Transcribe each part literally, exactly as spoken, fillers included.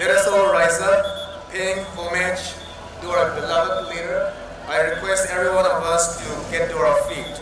Let us all rise up, paying homage to our beloved leader. I request every one of us to get to our feet.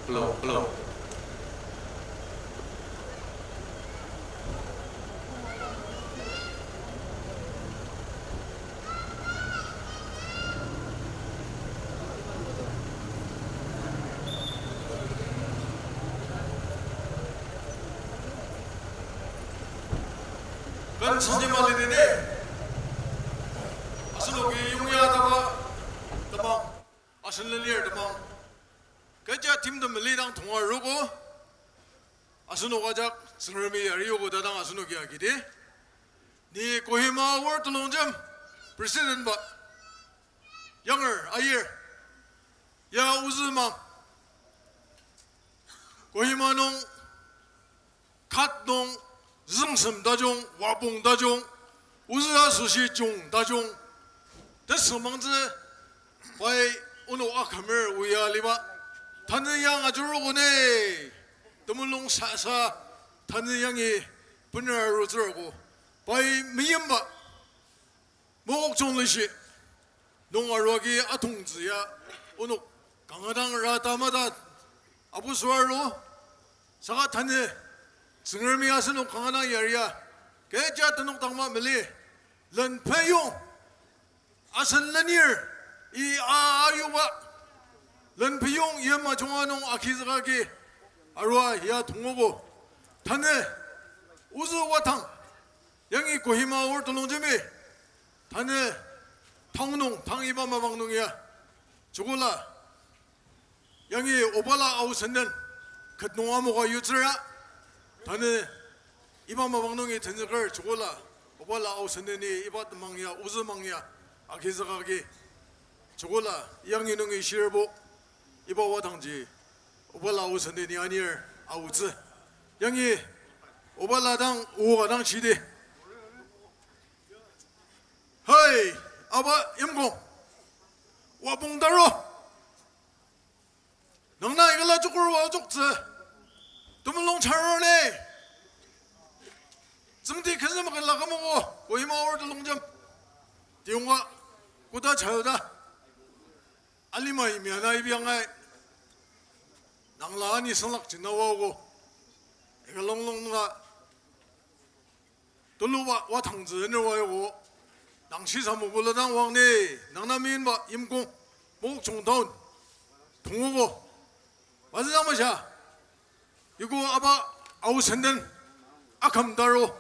Hello, hello. Ken süngjema lidini, asenoki yongya taba temang, asen lenir temang, kecha timtem melidang tonga arogo, asenok ajak Tsüngremi ariogo ta dang asenoki agidi. Ni Kohima Ward Telongjem President ba, yanger ayir, ya ozü mang, Kohima nung kat nung züngsem tajung, wapong tajung, ozü asoshi jung tajung, tesüngmangtsü pai onok akümer oa liba, tanü yang ajurugo ne, temulung sasa, tanü yangi bener arutsürogo, pai meyimba, Mokokchung lishi nung arua agi atongtsü ya, onok kanga dang rata mata apu süaru, saka tanü Tsüngremi asenok kanga dang yaria, kecha tenok tangma meli, len peyong, asen lenir, i a ayuba, len peyong yim ajunga nung agizüka agi arua ya tongogo, tanü ozü watang, yangi Kohima Ward Telongjemi, tanü tang nung tang iba mapang nung ya, joko la, yangi Obala Ao Senden, ket nung amoka yutsüra, tanü iba mapang nungi tenzüker joko la, Obala Ao Sendeni iba temang ya, ozü mang ya, agizüka agi, joko la, yangi nungi shirbo, iba watangji, Obala Ao Sendeni anir aotsü. Yangi Obala dang oka dang shidi. Hai, aba Imkong, wapong taro. Nangna ikala jokur wa joktsü, temulung charur ne. Tsüngdi kenzü makala kümogo, Kohima Ward Telongjem, tiyonga, koda chayoda, alima imiana ibiangai, nangla ani senglak jina waogo, ika longlong nunga, tuluba watangtsü enerwa yogo, nang shisamu bula dang wang ni, nangna minba Imkong, Mokokchung town, tongogo, mazü dang masha, yoko aba Ao Senden, aküm taro,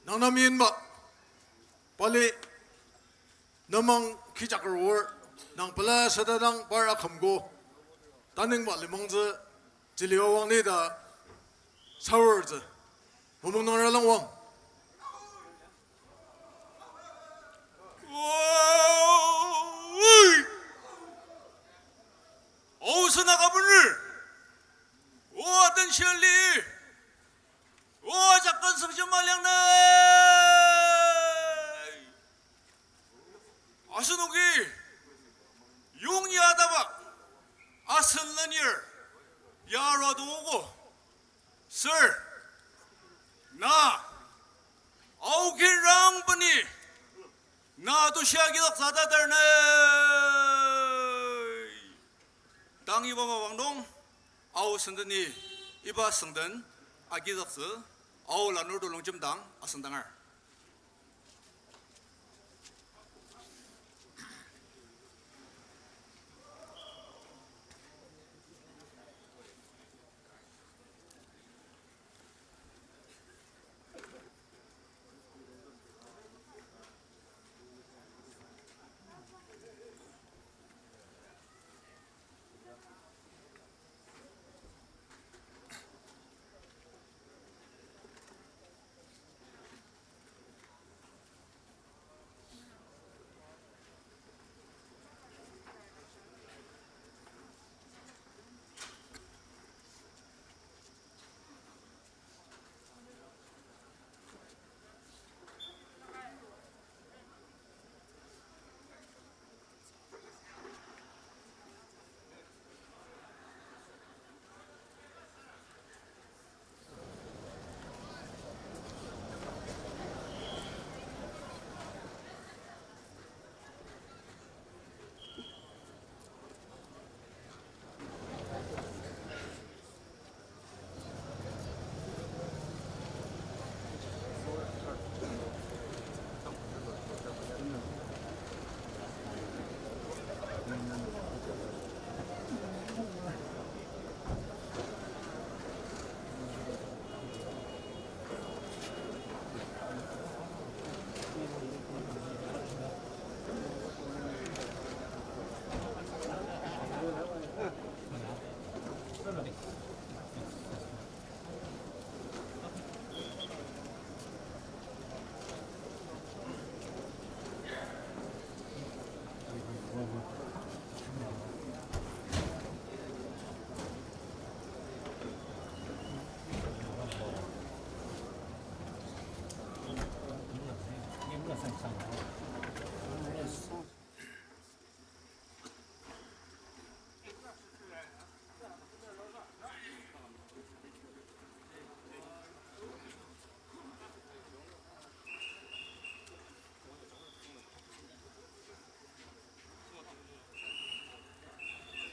Nang na meinba, pali nemang kijaker or, nang pela sadadang par akümgo, tanüngba limangtsü, jili awang ni ta saurtsü, momong nang ralangwang. Oi! Aosena kabenir! O atensheli! O ajakten sükjema liangnai! Asenoki yongya ataba asen lenir yarua tongogo. Sir, na, aokinrang beni, na tushia kidaktsü tatar nai. Tang iba mapang nung, Ao Sendeni iba süngden agidaktsü, Ao lanur tulong jemdang asüngdanger.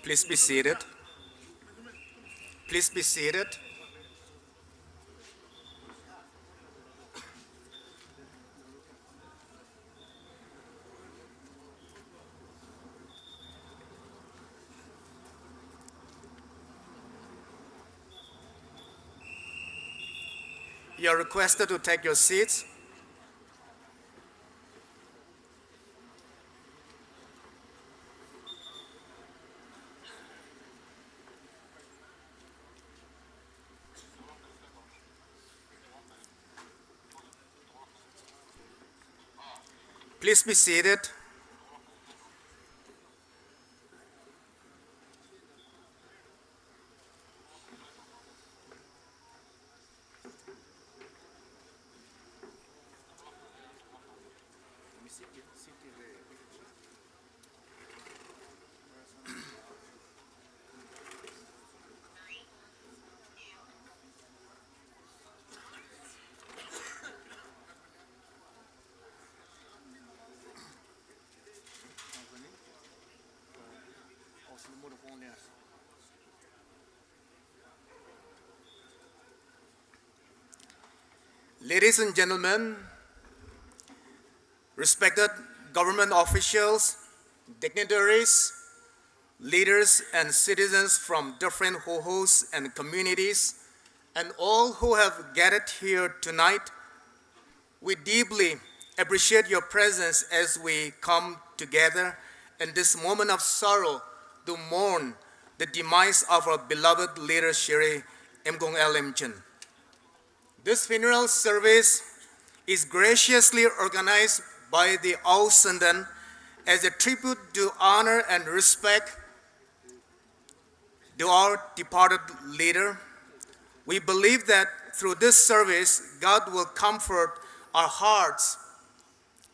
Please be seated. Please be seated. You are requested to take your seats. Please be seated. Ladies and gentlemen, respected government officials, dignitaries, leaders and citizens from different hohos and communities, and all who have gathered here tonight We deeply appreciate your presence as we come together in this moment of sorrow to mourn the demise of our beloved leader Shri Imkong L. Imchen. This funeral service is graciously organized by the Ao Senden as a tribute to honor and respect to our departed leader. We believe that through this service, God will comfort our hearts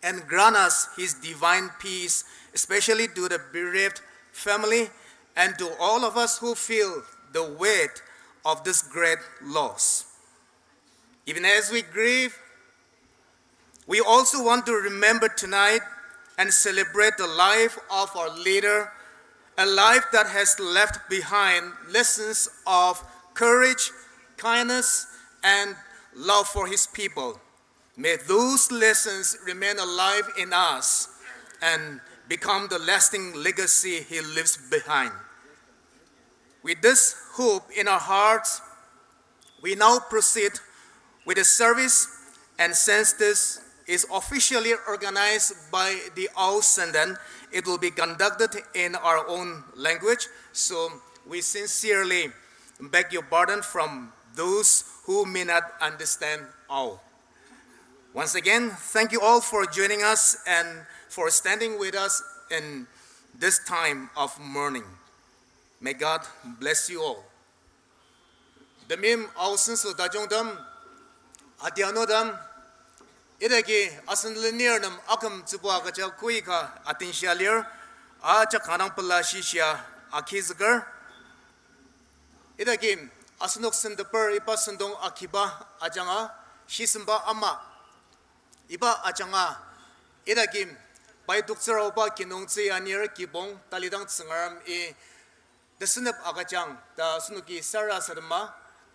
and grant us his divine peace, especially to the bereaved family and to all of us who feel the weight of this great loss. Even as we grieve, we also want to remember tonight and celebrate the life of our leader, a life that has left behind lessons of courage, kindness, and love for his people. May those lessons remain alive in us and become the lasting legacy he leaves behind. With this hope in our hearts, we now proceed with the service, and since this is officially organized by the Ao Senden, it will be conducted in our own language. So we sincerely beg your pardon from those who may not understand Ao. Once again, thank you all for joining us and for standing with us in this time of mourning. May God bless you all. Temeim Ao senso tajungtem, adianutem, idaki asen lenir nem akümtsüba agüja koika atenshia lir, ajak kanga pela shishia agizüker. Idaki asenok senteper iba sentong agiba ajanga, shisemba ama, iba ajanga, idaki pai toktsür aoba kinungtsü anir kibong talidang Tsüngremi tesünep agüjang ta asenoki sarasadema,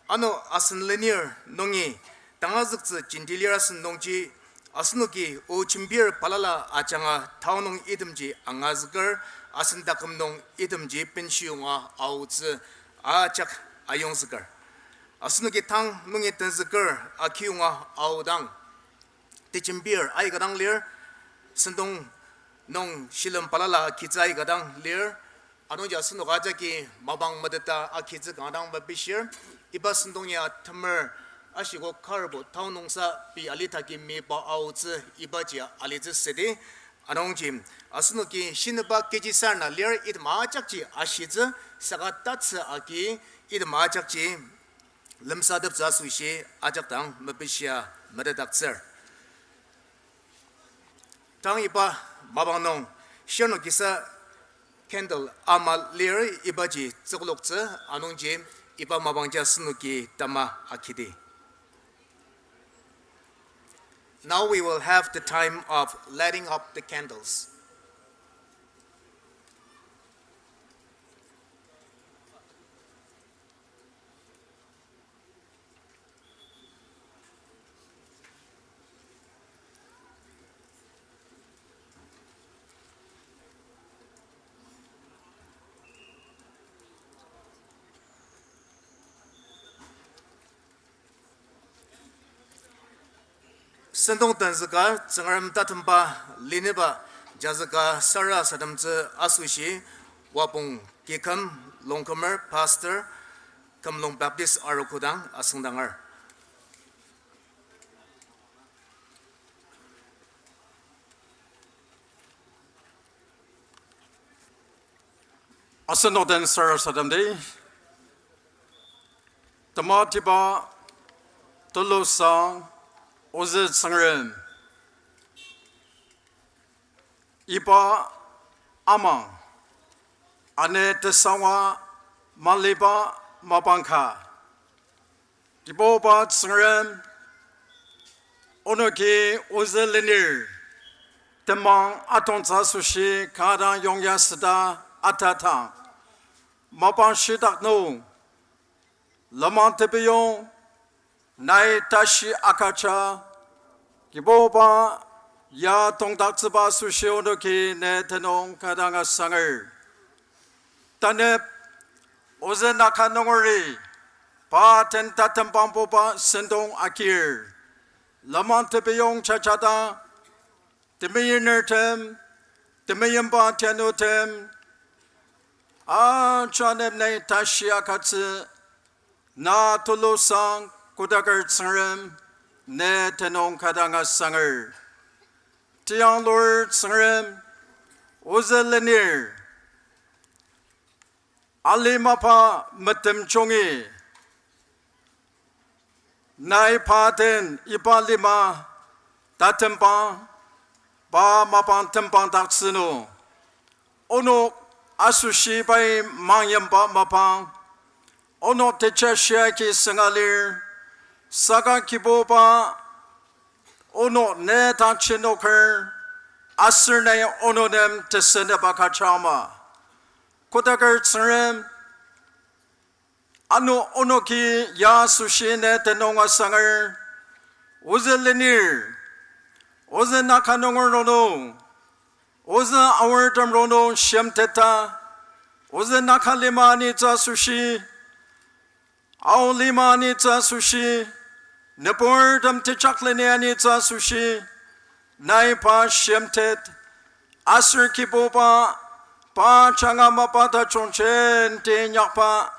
ano asen lenir nungi tangazüktsü jenti lir asen nungji, asenoki o jembir balala ajanga tao nung itemji angazüker, asen taküm nung itemji benshiyonga aotsü ajak ayongzüker. Asenoki tang nungi tenzüker akiyonga aodang, tejembir aika dang lir, sentong nung shilem balala agitsü aika dang lir, anungji asenok ajaki mapang meteta agitsü kanga dang mepishir, iba sentong ya temer ashiko karbo tao nungsa pei alidaki miba aotsü ibaji alitsü südi, anungji asenoki shinüba kechisarena lir item ajakji ashitsü, saka tatsü agi item ajakji lemsateptsü asoshi ajak dang mepishia metetdaktsür. Tang iba mapang nung shirnok kisa candle ama lir ibaji tsükoloktsü, anungji iba mapangji asenoki tama agidi. Now we will have the time of lighting up the candles. Sentong tenzüka Tsüngrem tatemba leniba jazüka sarasademtsü asoshi, Wapong Kiküm Longkümer, Pastor, Kümlong Baptist Arogo dang asüngdanger. Asenok den sarasademdi. Tematiba, telusang, ozü Tsüngrem. Iba amang, ane tesangwa maliba mapang ka. Kibuba Tsüngrem, onoki ozü lenir temang atongtsü asoshi kanga dang yongya süda atatang, mapang shitak nung lenmang tepiyong, nai tashi agüja, Kibuba, ya tongdaktsüba asoshi onoki ne tenüng kanga dang asanger. Tanep, ozü Naga nungeri, pa den tatembangbuba sentong agir. Lenmang tepiyong jajadang, temeyinertem, temeyimba tianutem, aja nem nai tashi agütsü, na tulusang kodaker Tsüngrem, ne tenüng kadanga sanger. Tiyanglur Tsüngrem, ozü lenir, ali mapa metem jungi, nai pa den iba lima tatembang, pa mapang tembangdaktsü nung, onok asoshi pai mangyimba mapang, onok tejashi agi sünga lir, saka Kibuba, onok ne dang jenoker, aser nai onok nem tesenep agüjangma. Kodaker Tsüngrem, ano onoki ya asoshi ne tenüng asanger, ozü lenir, ozü Naga nunger rongnung, ozü Aortem rongnung shimteta, ozü Naga lima anitsü asoshi, Ao lima anitsü asoshi, nüburtem tejakleni anitsü asoshi, nai pa shimtet, aser Kibuba, pa ajanga mapa tajung jenti inyakba,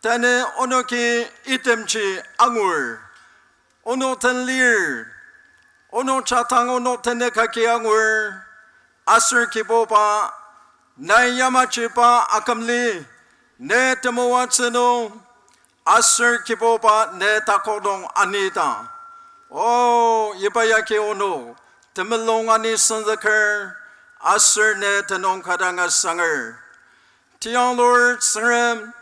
tanü onoki itemji angur. Onok den lir, onok jadang onok den kagi angur, aser Kibuba, nai yamaji pa akümli, ne temoatsü nung, aser Kibuba ne takok nung anidang, o, iba yagi onok temulung ani senzüker, aser ne tenüng kadanga sanger. Tiyanglur Tsüngrem,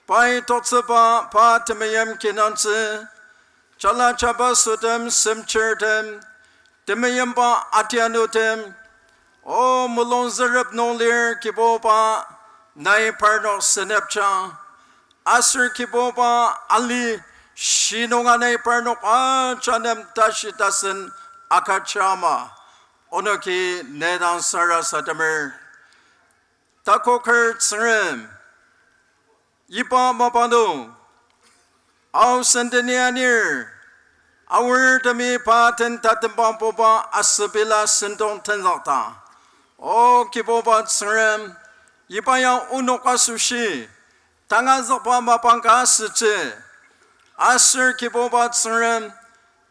pai toktsüba pa temeim kinungtsü, jala jaba sütem semchirtem, temeimba atianutem, o mulung zürep nung lir Kibuba, nai parnok senepjang, aser Kibuba ali shi nunga nai parnok aja nem tashi tasen agüjangma, onoki ne dang sarasademer. Takoker Tsüngrem, iba mapa nung, Ao sendeni anir, Aortemi pa den tatembang poba asübila sentong tenzükdang, o Kibuba Tsüngrem, iba ya onok asoshi, tangazükba mapang ka asütsü, aser Kibuba Tsüngrem,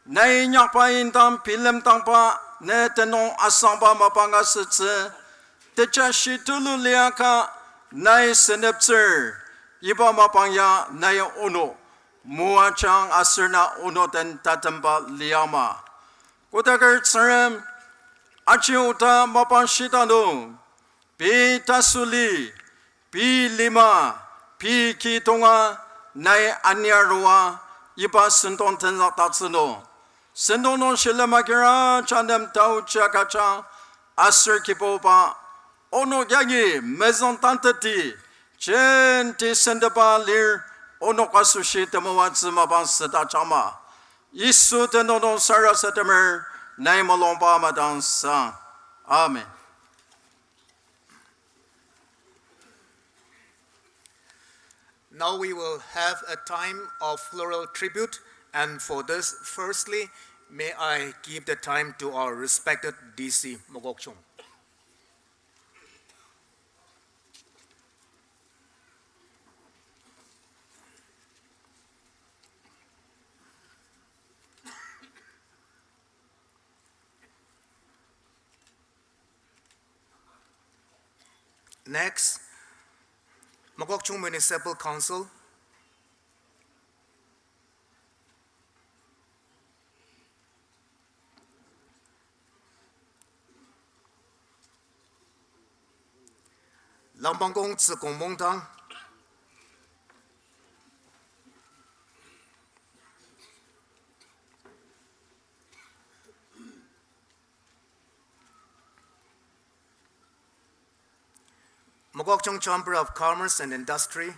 nai inyakba indang bilemdangba ne tenüng asangba mapang asütsü, tejashi tulu liaka nai seneptsür, iba mapang ya nai onok moajang aser na onok den tatemba liama. Kodaker Tsüngrem, aji oda mapang shita nung, pei tasüli, pei lima, pei ki tonga, nai aniarua, iba sentong tenzükdaktsü nung, sentong nung shilem agiraja nem taoji agüjang, aser Kibuba, onok yangi mezüngdangteti, jenti sentepa lir, onok asoshi temoatsü mapang südakjangma. Yisu tenüng nung sarasademer, nai mulungba madang sang. Amen. Now we will have a time of floral tribute, and for this, firstly, may I give the time to our respected D C Mokokchung. Next, Mokokchung Municipal Council. Langpangkong Tsükong Mungdang. Mokokchung Chamber of Commerce and Industry.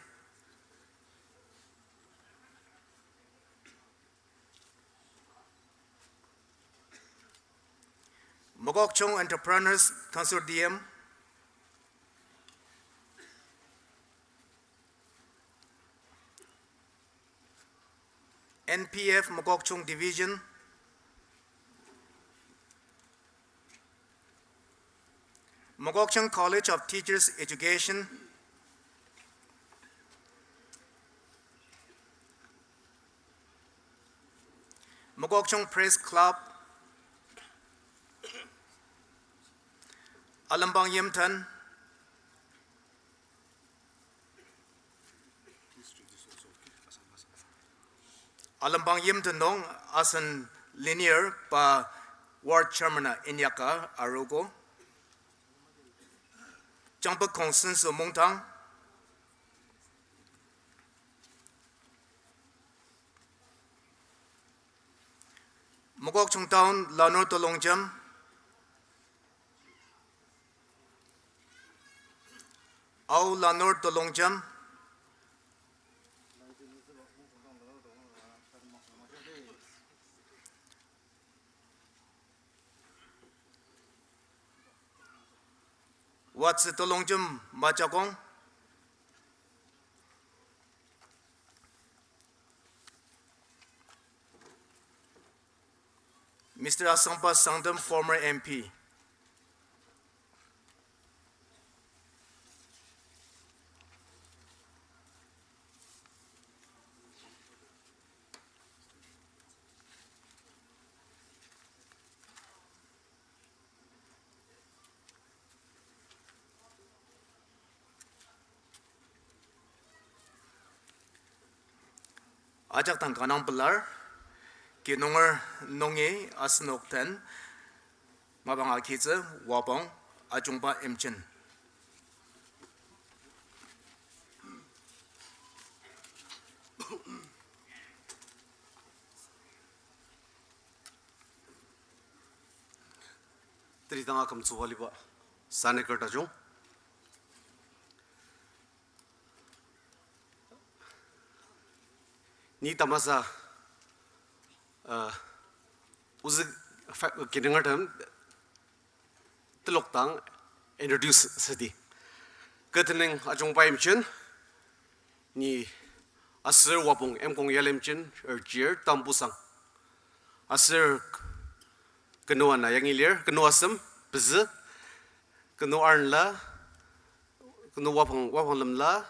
Mokokchung Entrepreneurs Consortium, N P F Mokokchung Division, Mokokchung College of Teachers Education, Mokokchung Press Club, Alembang Yimten, Alembang Yimten nung asen lenir pa ward chairman-a inyaka arogo. Jangpetkong Senso Mungdang. Mokokchung Town Lanur Telongjem. Ao Lanur Telongjem. Watsü Telongjem Majakong. Mister Asangba Sangtam, former M P. Ajak dang kanga pelar, kinunger nungi asenok den mapang agitsü, Wapong Ajungba Imchen. Teridang akümtsüba aliba sanaker tajung. Ni tamasa, uh, ozü fa-, kinungertem telok dang introduce südi. Kü tenüng Ajungba Imchen, ni aser Wapong Imkong Yalemchen, er, chir Tambusang. Aser kü-, kü nung ana yangi lir, kü nung asem, pezü, kü nung arnla, kü nung Wapong, Wapong lemla,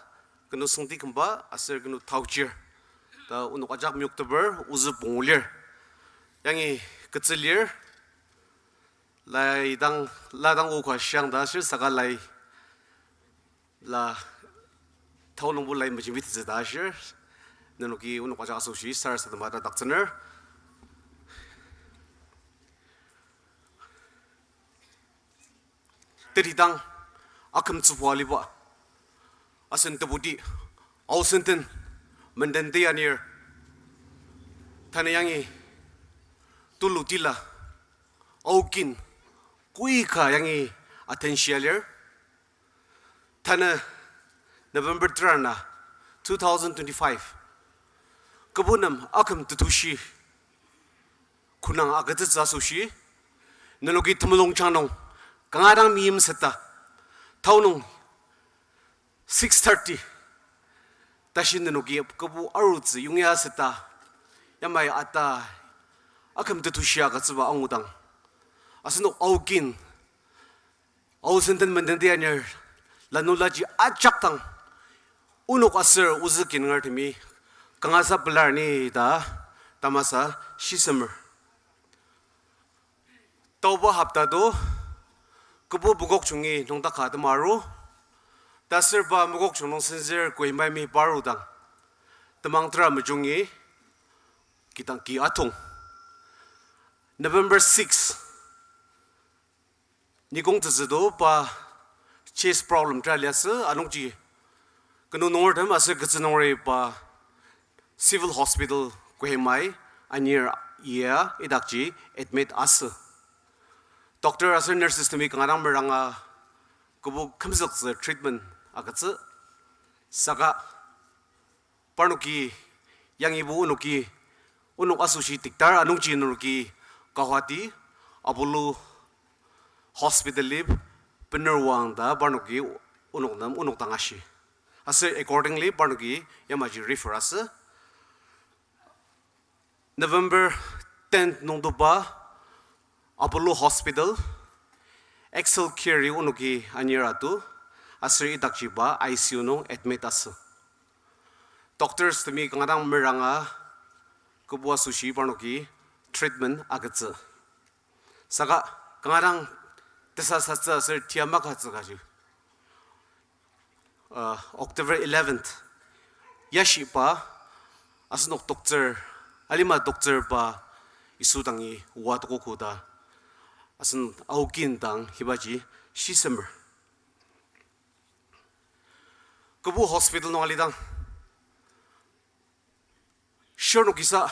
kü nung süngdi kümba, aser kü nung taochir. Ta onok ajak meyokteper, ozü pungu lir. Yangi kütsü lir, lai dang, la dang oka shiang ta aser saka lai la, tao nungbo lai mejembitsü ta aser, nenoki onok ajak asoshi sarasadema ta daktsüner. Teridang akümtsüba aliba asen tebuti, Ao Senden, Menden Teyanir, tanü yangi tulutila, Ao kin, koika yangi attention lir. Tanü November tera na, two thousand twenty-five, kübok nem aküm tetushi, künang agütsütsü asoshi, nenoki temulungjang nung, kanga dang meimseta, tao nung six thirty tashi nenoki kübok arutsü yongya süta, yamai ata aküm tetushi agütsüba angudang, asenok Ao kin, Ao Senden Menden Teyanir lanulaji ajak dang onok aser ozü kinungertemi kangasa pelar ni ta tamasa shisemer. Taoba hopta to, kübok Mokokchungi nüngdaka atema aru, ta aser pa Mokokchung nung senzür Kohimaimi parudang, temang tera mejungi kidang ki atong. November six, nikong tetsü to pa chest problem tera liasü, anungji kü nung nungertem aser kütsü nungeri pa Civil Hospital Kohimai anir ya idakji admit asü. Doctor aser nurses temi kanga dang meranga kübok kümzüktsü treatment agütsü. Saka parnoki yangibo onoki, onok asoshi tiktar anungji nenoki Guwahati Apollo Hospital-i bener wang ta parnoki onok nem onok dang ashi. Aser accordingly parnoki yamaji refer asü. November tenth nungtoba Apollo Hospital, Excel care-i onoki anir atu, aser idakjiba I C U nung admit asü. Doctors temi kanga dang meranga, kübu asoshi parnoki treatment agütsü. Saka kanga dang tesasatsü aser tia makatsü kaji. Uh, October eleventh, yashiba, asenok doctor, alima doctor ba Yisu dangi oa tokogo ta, asen aokin dang hibaji shisemer. Kübu hospital nung alidang, shirnokisa,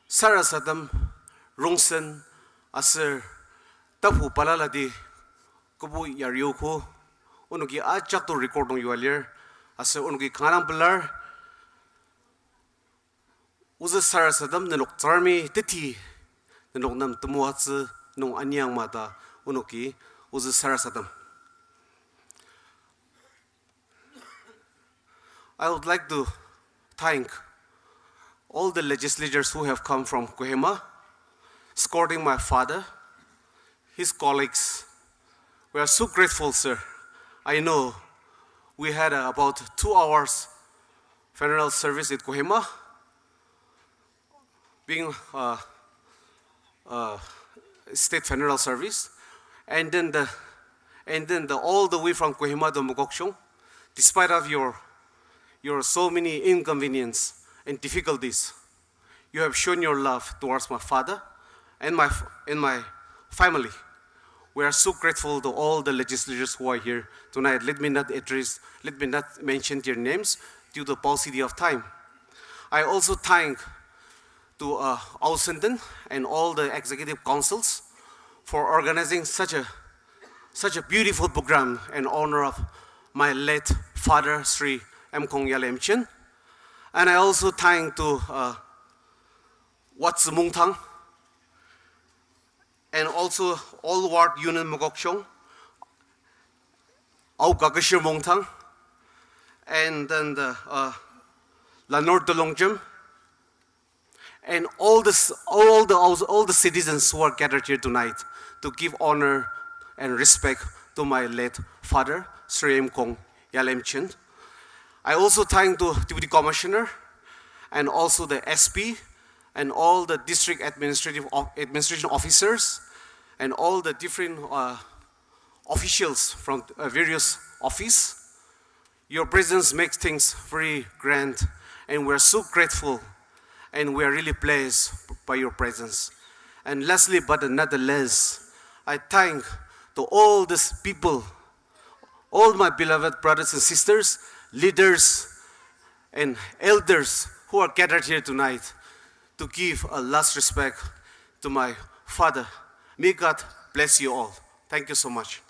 sarasadem, rongsen, aser tapu balalati, kübu yariogo, onoki ajak to record nung yua lir, aser onoki kanga dang pelar, ozü sarasadem nenok Tsüngremi teti, nenok nem temoatsü nung aniang ma ta, onoki ozü sarasadem. I would like to thank all the legislators who have come from Kohima, escorting my father, his colleagues. We are so grateful, sir. I know we had, uh, about two hours funeral service at Kohima, being, uh, uh, state funeral service, and then the, and then the, all the way from Kohima to Mokokchung, despite of your, your so many inconvenience and difficulties, you have shown your love towards my father and my f-, and my family. We are so grateful to all the legislators who are here tonight. Let me not address, let me not mention their names due to paucity of time. I also thank to, uh, Ao Senden and all the executive councils for organizing such a, such a beautiful program in honor of my late father, Shri M. Kong Yale Imchen. And I also thank to, uh, Watsi Mungthang, and also all ward union Mokokchung, Ao Kakeshir Mungthang, and then the, uh, Lanur Dolongjem, and all the s-, all the, all the citizens who are gathered here tonight to give honor and respect to my late father, Shri M. Kong Yale Imchen. I also thank the Deputy Commissioner and also the S P and all the district administrative of-, administration officers and all the different, uh, officials from, uh, various office. Your presence makes things very grand, and we are so grateful, and we are really blessed by your presence. And lastly, but not the least, I thank to all these people, all my beloved brothers and sisters, leaders and elders who are gathered here tonight to give a last respect to my father. May God bless you all. Thank you so much.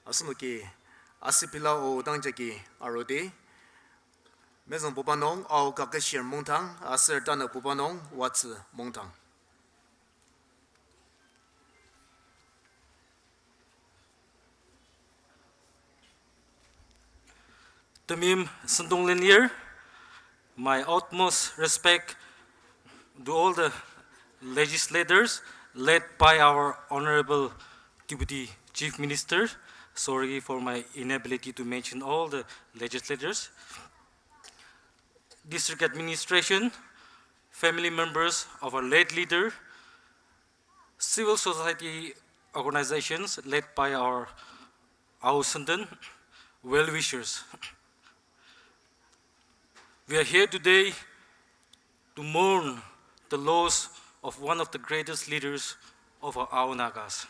Asenoki asüpela o dang jagi arudi, mezüngbuba nung Ao Kakeshir Mungthang, aser tanübuba nung Watsi Mungthang. Temeim sentong lenir, my utmost respect to all the legislators led by our Honorable Deputy Chief Minister. Sorry for my inability to mention all the legislators. District administration, family members of our late leader, civil society organizations led by our Ao Senden, well-wishers. We are here today to mourn the loss of one of the greatest leaders of our Ao Nagas.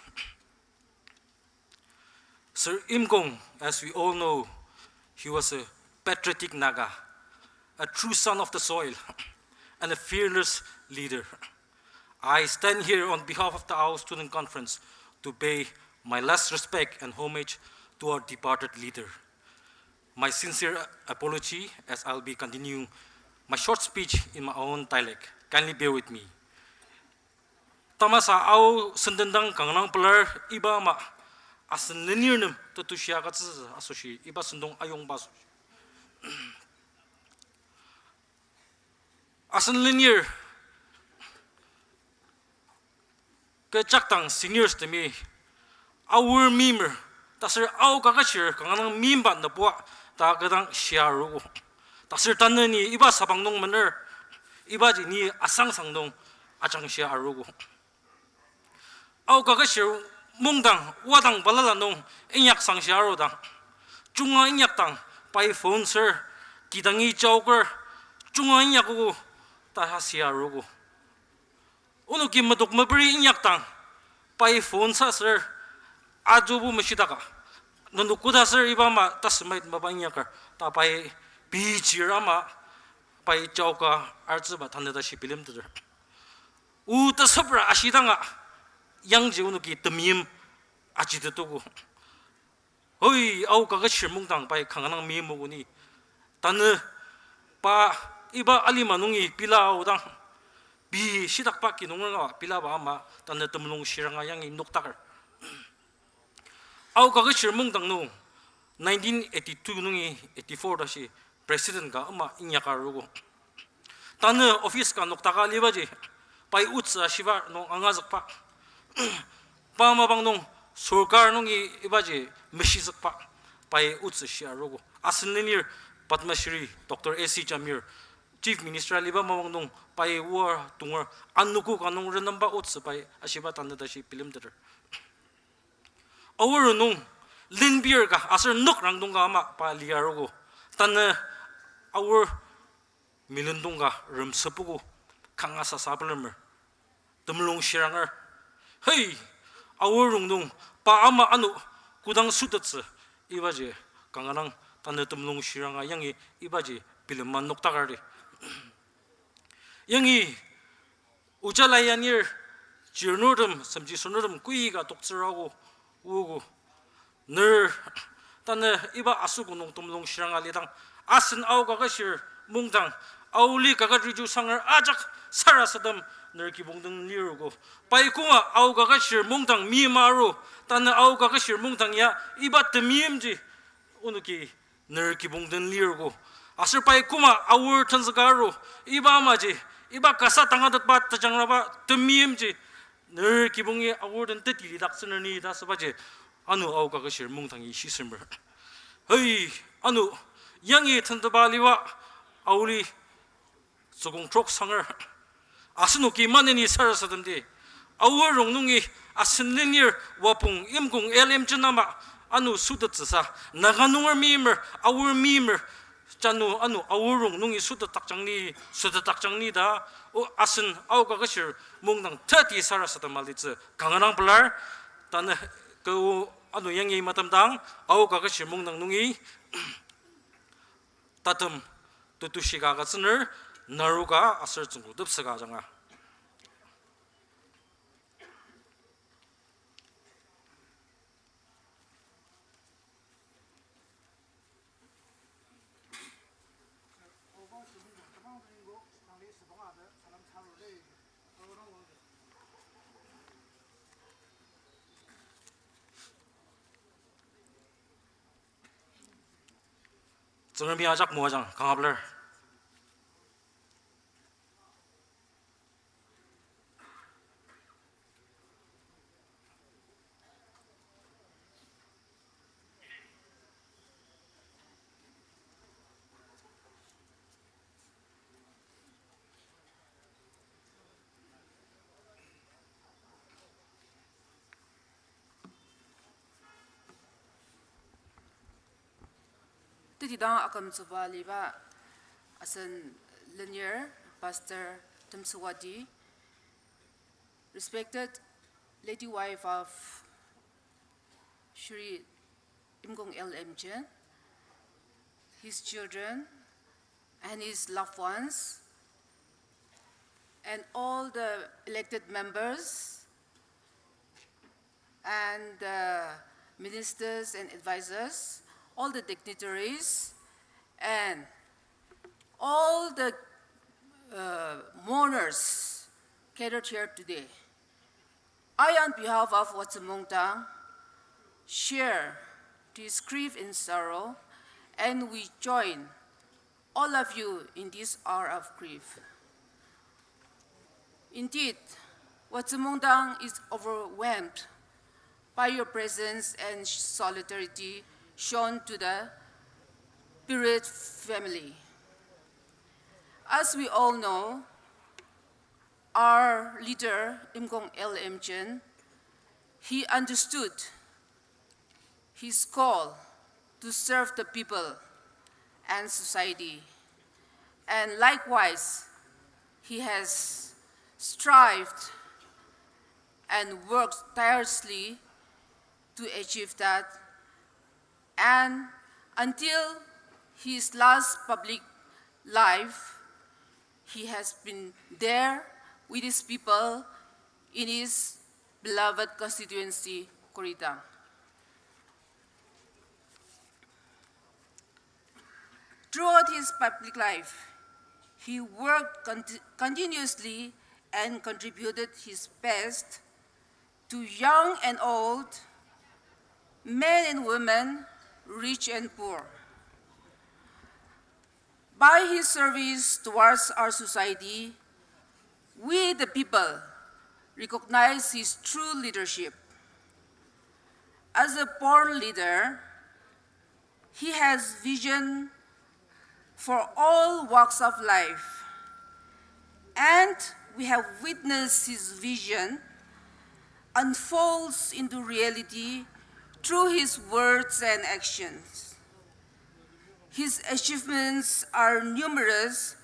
Sir Imkong, as we all know, he was a patriotic Naga, a true son of the soil, and a fearless leader. I stand here on behalf of the Ao Student Conference to pay my last respect and homage to our departed leader. My sincere apology as I'll be continuing my short speech in my own dialect. Kindly bear with me. Tamasa Ao Senden dang kanga dang pelar iba ama asen lenir nem tetushi agütsütsü asoshi iba sentong ayongba asoshi. Asen lenir kechaktang seniors temi aor meimer, taser Ao Kaketshir kanga dang meimba nübua ta kü dang shia arogo. Taser tanü ni iba sabang nung mener, ibaji ni asangsang nung ajangshia arogo. Ao Kaketshir mungdang wadang balala nung inyak sangshia arudang, junga inyakdang pai phone ser, kidangi jaoker, junga inyakogo ta shia arogo. Onoki medok meperi inyakdang, pai phone sa ser, ajubo meshidaka, nenok koda ser iba ama tasemait mapa inyaker ta pai pei chir ama pai jaoka artsüba tanü tashi bilemteter. O tesüpra ashidanga, yangji onoki temeim ajitetogo. Oi, Ao Kaketshir mungdang pai kanga dang meimogo ni. Tanü pa iba alima nungi pila aodang, pei shitakba ki nunger nga pilaba ama tanü temulung shiranga yangi noktaker. Ao Kaketshir mungdang nung nineteen eighty-two nungi eighty-four tashi president ka ama inyaka arogo. Tanü office ka noktaka alibaji, pai otsü ashiba nung angazükba, pa mapang nung sorkar nungi ibaji meshizükba, pai otsü shia arogo. Asen lenir Padma Shri Doctor A C Jamir, Chief Minister aliba mapang nung pai oa tonger, anogo ka nung renemba otsü pai ashiba tanü tashi bilemteter. Aor nung lenbir ka aser nükrang nung ka ama pa lia arogo. Tanü Aor million nung ka remsüpogo, kanga sasa pelemer, temulung shiranger. Hei, Aor rongnung pa ama ano kodang sütettsü, ibaji kanga dang tanü temulung shiranga yangi ibaji bilema noktaker di. Yangi ojala yanir, chirnurtem, semji sünurtem, koika toktsürago, ogo. Ner, tanü iba asogo nung temulung shiranga lidang, asen Ao Kaketshir mungdang, Aoli kaket riju sanger ajak sarasadem ner kibong den lirogo. Pai koma Ao Kaketshir mungdang meima aru, tanü Ao Kaketshir mungdang ya iba temeimji onoki ner kibong den lirogo. Aser pai koma Aor tenzüka aru, iba amaji, iba kasa tangatetba tejangraba temeimji ner kibongi Aor den teti lidaktsüner ni ta asübaji, ano Ao Kaketshir mungdangi shisemer. Hei, ano yangi tenzüba aliba Aoli tsükong trok sanger, asenoki maneni sarasademdi, Aor rongnungi asen lenir Wapong Imkong L M Chen ama ano sütettsüsa, Naga nunger meimer, Aor meimer, jano ano Aor rongnungi sütetdakjang ni, sütetdakjang ni ta, o asen Ao Kaketshir mungdang teti sarasadem alitsü kanga dang pelar. Tanü kü ano yangi matemdang Ao Kaketshir mungdang nungi tatem tetushi ka agütsüner, naruka aser tsüngku tepsüka ajanga. Tsüngremi ajak moajang kanga pelar. Tetidang akümtsüba aliba asen lenir Pastor Temsüwadi, respected lady wife of Shri Imkong L M Chen, his children, and his loved ones, and all the elected members, and the ministers and advisors, all the dignitaries, and all the, uh, mourners gathered here today. I, on behalf of Watsü Mungdang, share this grief and sorrow, and we join all of you in this hour of grief. Indeed, Watsü Mungdang is overwhelmed by your presence and solidarity shown to the bereaved family. As we all know, our leader, Imkong L M Chen, he understood his call to serve the people and society. And likewise, he has strived and worked tirelessly to achieve that. And until his last public life, he has been there with his people in his beloved constituency, Korytang. Throughout his public life, he worked conti-, continuously and contributed his best to young and old, men and women, rich and poor. By his service towards our society, we the people recognize his true leadership. As a born leader, he has vision for all walks of life. And we have witnessed his vision unfolds into reality through his words and actions. His achievements are numerous,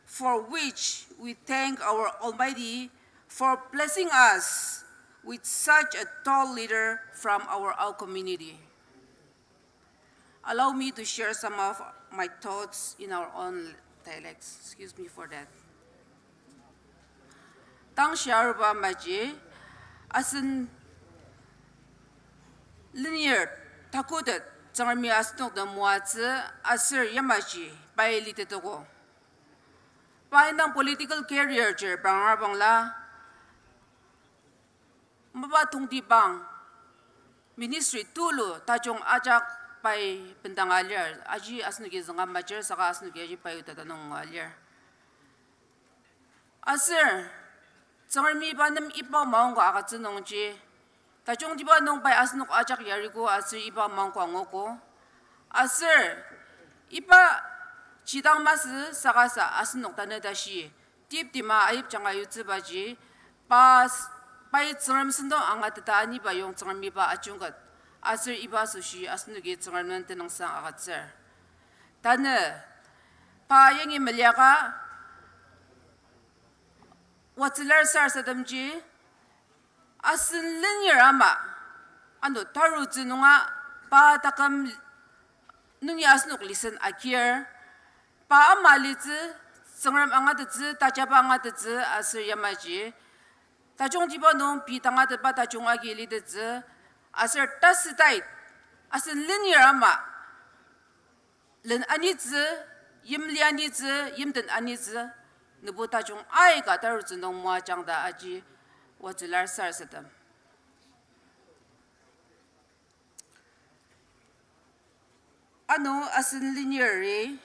for which we thank our Almighty for blessing us with such a tall leader from our Ao community. Allow me to share some of my thoughts in our own dialects. Excuse me for that. Tang shiaruba maji, asen lenir takutet Tsüngremi asenok den moatsü aser yamaji pai litetogo. Pai indang political career chir bangabangla, mapa tongtibang ministry tulu tajung ajak pai bendanga lir, aji asenoki zünga majir saka asenoki aji pai utata nung ngua lir. Aser, Tsüngremi pa nem iba maongka agütsü nungji, tajungtiba nung pai asenok ajak yariko aser iba maongka anguogo. Aser, iba jidang masü saka sa asenok tanü tashi, tip tima ayip janga yutsübaji, pa s-, pai Tsüngrem sentong angateta aniba yong Tsüngremi pa ajungket, aser iba asoshi asenoki Tsüngrem nem tenüngsang agütsür. Tanü, pa yangi meliaka, Watsülar sarasademji, asen lenir ama, ano tarutsü nunga pa taküm nungi asenok listen agir, pa ama litsü, Tsüngrem angatettsü, tajaba angatettsü, aser yamaji tajungtiba nung pei tangatetba tajung agi litettsü, aser tasütait, asen lenir ama, len anitsü, yimli anitsü, yimten anitsü, nübo tajung aika tarutsü nung moajang ta aji Watsülar sarasadem. Ano asen leniri,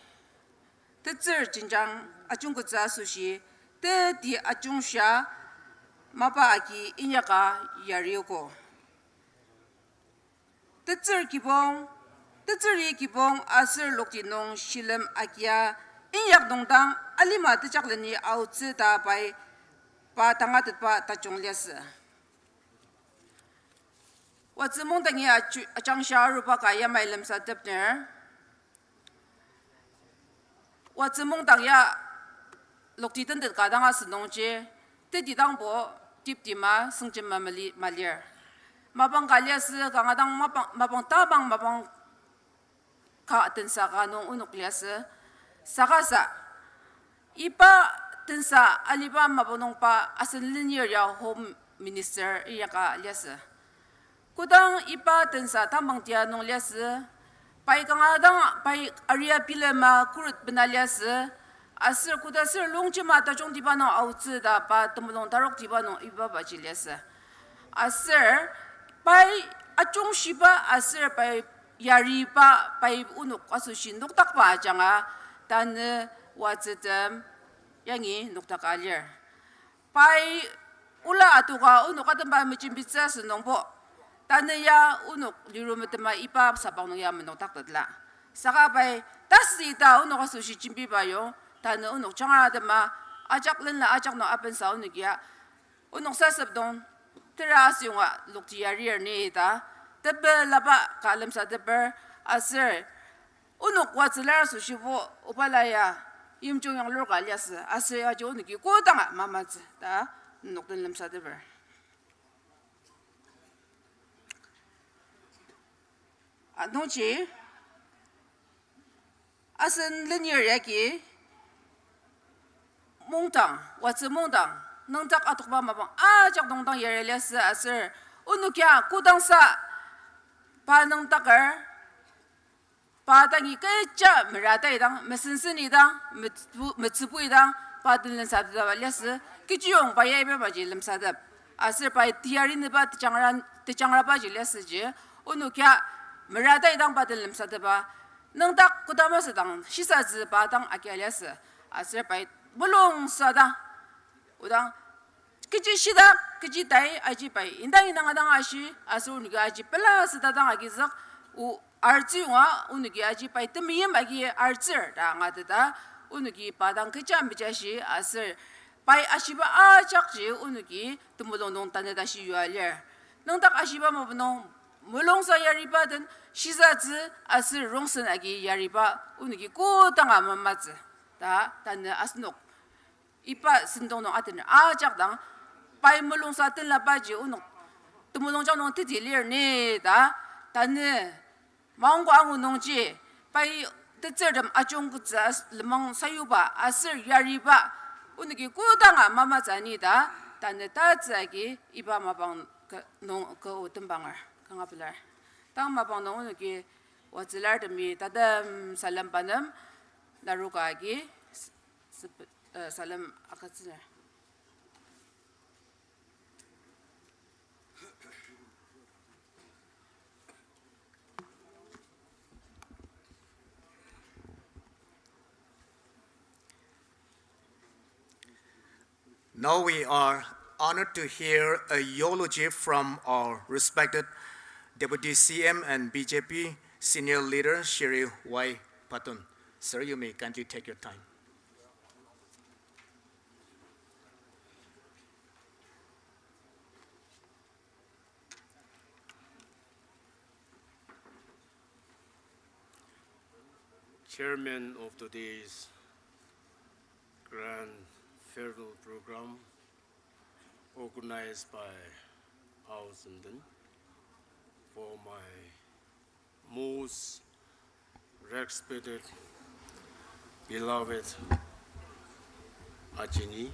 tetsür jenjang ajungkettsü asoshi, teti ajungshia mapa agi inyaka yariogo. Tetsür kibong, tetsüri kibong aser lokti nung shilem agia inyak nungdang alima tejakleni aotsü ta pai pa tangatetba tajung liasü. Watsü Mungdangi aju-, ajangshia aruba ka yamai lemsatepner. Watsü Mungdang ya lokti tentet ka dang asü nungji, teti dangbo tip tima süngjema mali-, malir. Mapang ka liasü, kanga dang mapang, mapang tabang mapang ka tensa ka nung onok liasü. Saka sa, iba tensa aliba mapang nungba asen lenir ya Home Minister inyaka liasü. Kodang iba tensa tamang tia nung liasü, pai kanga dang pai aria bilema khuret bena liasü, aser koda aser longjema tajungtiba nung aotsü ta pa temulung taroktiba nung iba baji liasü. Aser pai ajungshiba aser pai yariba pai onok asoshi nokdakba ajanga tanü Watsütem yangi nokdaka lir. Pai ola adoka onok atemba mejembitsü asünungbo, tanü ya onok liru metema iba sabang nung ya menokdaktetla. Saka pai tasü ita onok asoshi jembiba yong, tanü onok jangra atema ajak lenla ajak nung apensa onoki ya onok sasep dong tera asüyonga lokti yarir ni ta, tepelaba ka lemsateper aser onok watsülar asoshibo obala ya yimjung yanglur ka liasü aser aji onoki kodanga mamatsü ta nok den lemsateper. Anungji asen lenir yagi mungdang, watsü mungdang, nüngdak atokba mapang ajak nungdang yari liasü aser onokia kodangsa pa nüngdaker, pa dangi kecha merataidang, mesenseni dang, metsübu-, metsübui dang, pa den lemsatepba liasü, kechiyong pa ya iba maji lemsatep. Aser pai teyari nüba tejangra-, tejangrabaji liasüji, onokia merataidang pa den lemsatepba, nüngdak kodama südang shisatsü pa dang agia liasü. Aser pai mulung südang, odang kechi shidak, kechi tai, aji pai indang indang adang ashi, aser onoki aji pela süta dang agizük, o artsü yonga, onoki aji pai temeim agi artsür ta angateta, onoki pa dang kecha mejashi, aser pai ashiba ajakji onoki temulung nung tanü tashi yua lir. Nüngdak ashiba mapang nung mulungsa yariba den shisatsü aser rongsen agi yariba onoki kodanga mamatsü ta tanü asenok iba sentong nung atener ajak dang, pai mulungsa tenlabaji onok temulungjang nung teti lir ni ta, tanü maongko angu nungji pai tetsürtem ajungketsü as-, lenmang sayuba aser yariba onoki kodanga mamatsü ni ta, tanü tatsü agi iba mapang ka-, nung ka o tembanger kanga pelar. Tang mapang nung onoki watsülartemi tatem salem panem laruka agi s-, sep-, eh, salem agütsüner. Now we are honored to hear a eulogy from our respected Deputy C M and B J P senior leader, Shri Y Patton. Sir, you may kindly take your time. Chairman of today's grand farewell program organized by Ao Zünden, for my most respected, beloved Ajini,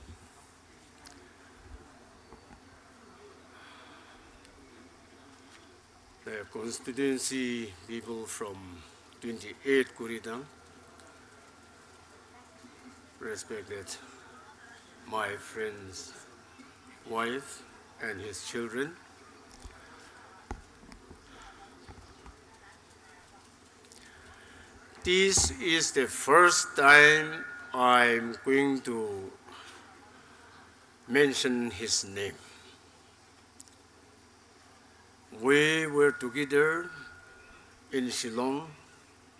the constituency people from twenty-eight Kuridang, respected my friend's wife and his children. This is the first time I'm going to mention his name. We were together in Shillong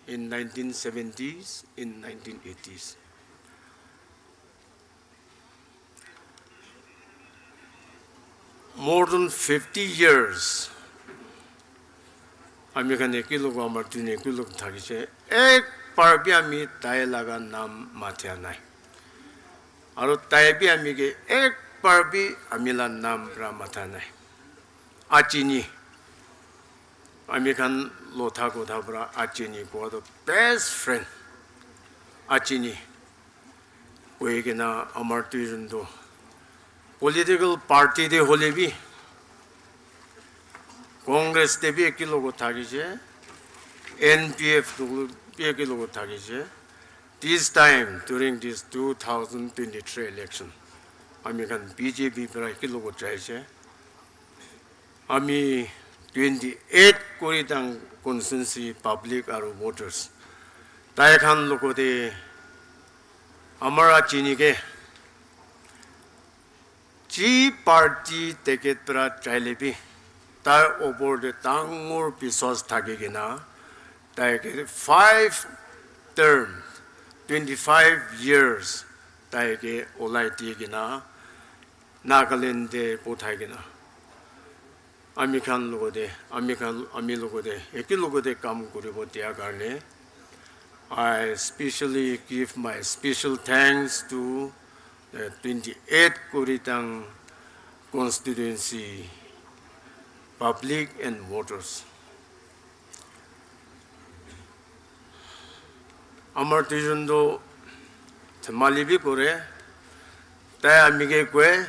in nineteen seventies, in nineteen eighties. More than fifty years, ami khan ekilok, amar tuni ekilok thakishe, ekbar bi ami tai laga nam matia nai. Aru tai bi ami ke ekbar bi ami la nam pra mata nai. Ajini. Ami khan lotha kotha pra Ajini koa to best friend. Ajini. Koi kena amar tuijun to political party te hoilebi, Congress te bi ekilok thakishe, N P F to bi ekilok thakishe. This time, during this two thousand twenty-three election, ami khan B J P pra ekilok jaishe. Ami twenty-eight Kuridang constituency public aru voters, tai khan logote amar Ajini ke Ji party ticket pera jai libi, tai obor de tangur biswas tagi kina, tai ke five term, twenty-five years, tai ke olai ti kina, Nagaland de potai kina. Ami khan loko de, ami khan, ami loko de, eki loko de kam kuribo dia karne, I specially give my special thanks to the twenty-eight Koritang constituency public and voters. Amar tujun to temalibi kore, tai amike kwe,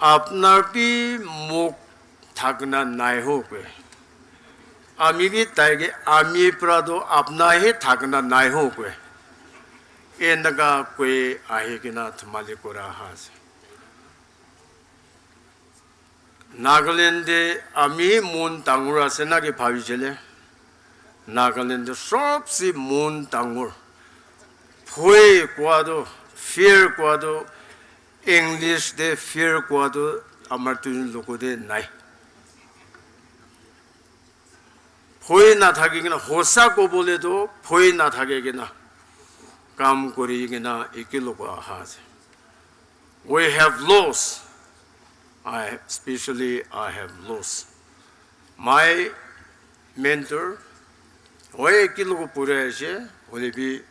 apnar bi mok thakna nai ho kwe. Ami bi taigi ami pra to apna hi thakna nai ho kwe. Enaka kwe ahi kina temali kora has. Nagaland-i ami mon tangur asenagi pabijele. Nagaland-i sobsi mon tangur. Poi koa to, fear koa to, English de fear koa to, amar tun loko de nai. Poi na thagi kina, hosa ko bole to, poi na thagi kina, kam kori kina, iki loko aha ase. We have lost. I, especially I have lost my mentor. Oi, kilogo pura ashe, olibi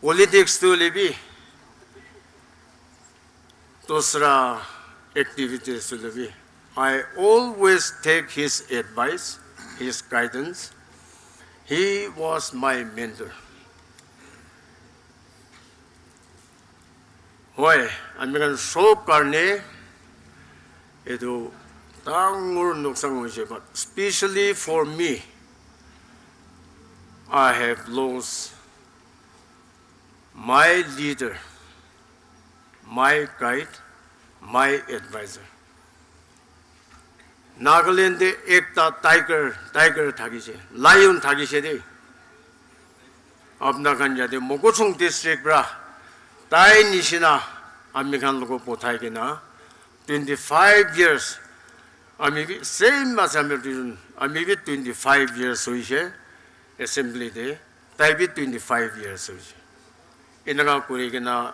politics to libi, tosra activities to libi. I always take his advice, his guidance. He was my mentor. Oi, ami khan sob karne, etu tangur noksa nung ojia, but especially for me, I have lost my leader, my guide, my advisor. Nagaland-i ekta tiger, tiger thakishe, lion thakishe de. Apna khan yate Mokokchung district pra, tai nishina, ami khan logo potai kina, twenty-five years, ami bi same as ami region, ami bi twenty-five years oishe, assembly de, tai bi twenty-five years oishe. Enaka kuri kina,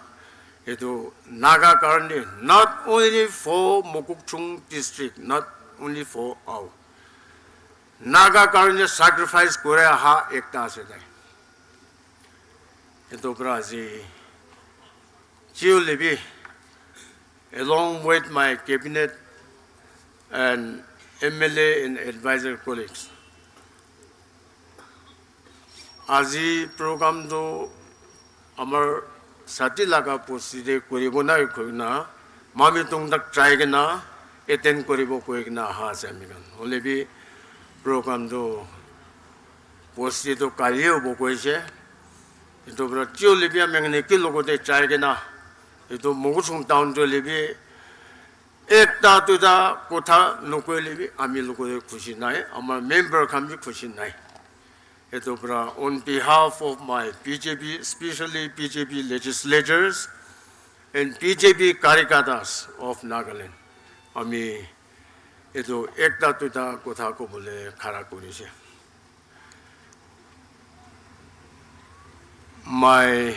etu Naga karni, not only for Mokokchung district, not only for Ao. Naga karni sacrifice kuri aha ekta ase tai. Etu pra aji, Chiu Levi, along with my cabinet and M L A and advisor colleagues. Aji program to amar sati laga postide kuribo na koi na, mami tongdak jai kena, attend kuribo koi kena aha ase ami khan. Olibi program to postide to kali obo koishe. Etu pra Chiu Levi amangni kilogo de jai kena, etu Mokokchung town to libi ekta tuta kotha nokoi libi ami logo de khushi nai, amar member khan bi khushi nai. Etu pra on behalf of my B J P, especially B J P legislators and B J P कार्यकर्ताs of Nagaland, ami etu ekta tuta kotha kobole khara korise. My,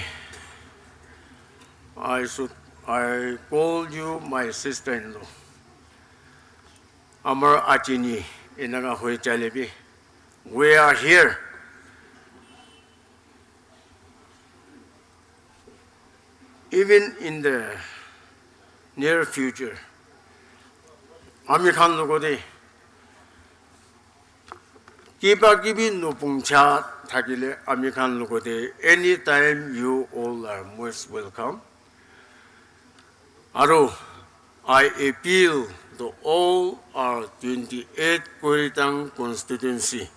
I should, I call you my sister-in-law. Amar ajini enaka hoi jalebi. We are here. Even in the near future, ami khan logo de kiba kibi nupong cha thakile ami khan logo de, anytime you all are most welcome. Aru, I appeal to all our twenty-eight Koritang constituency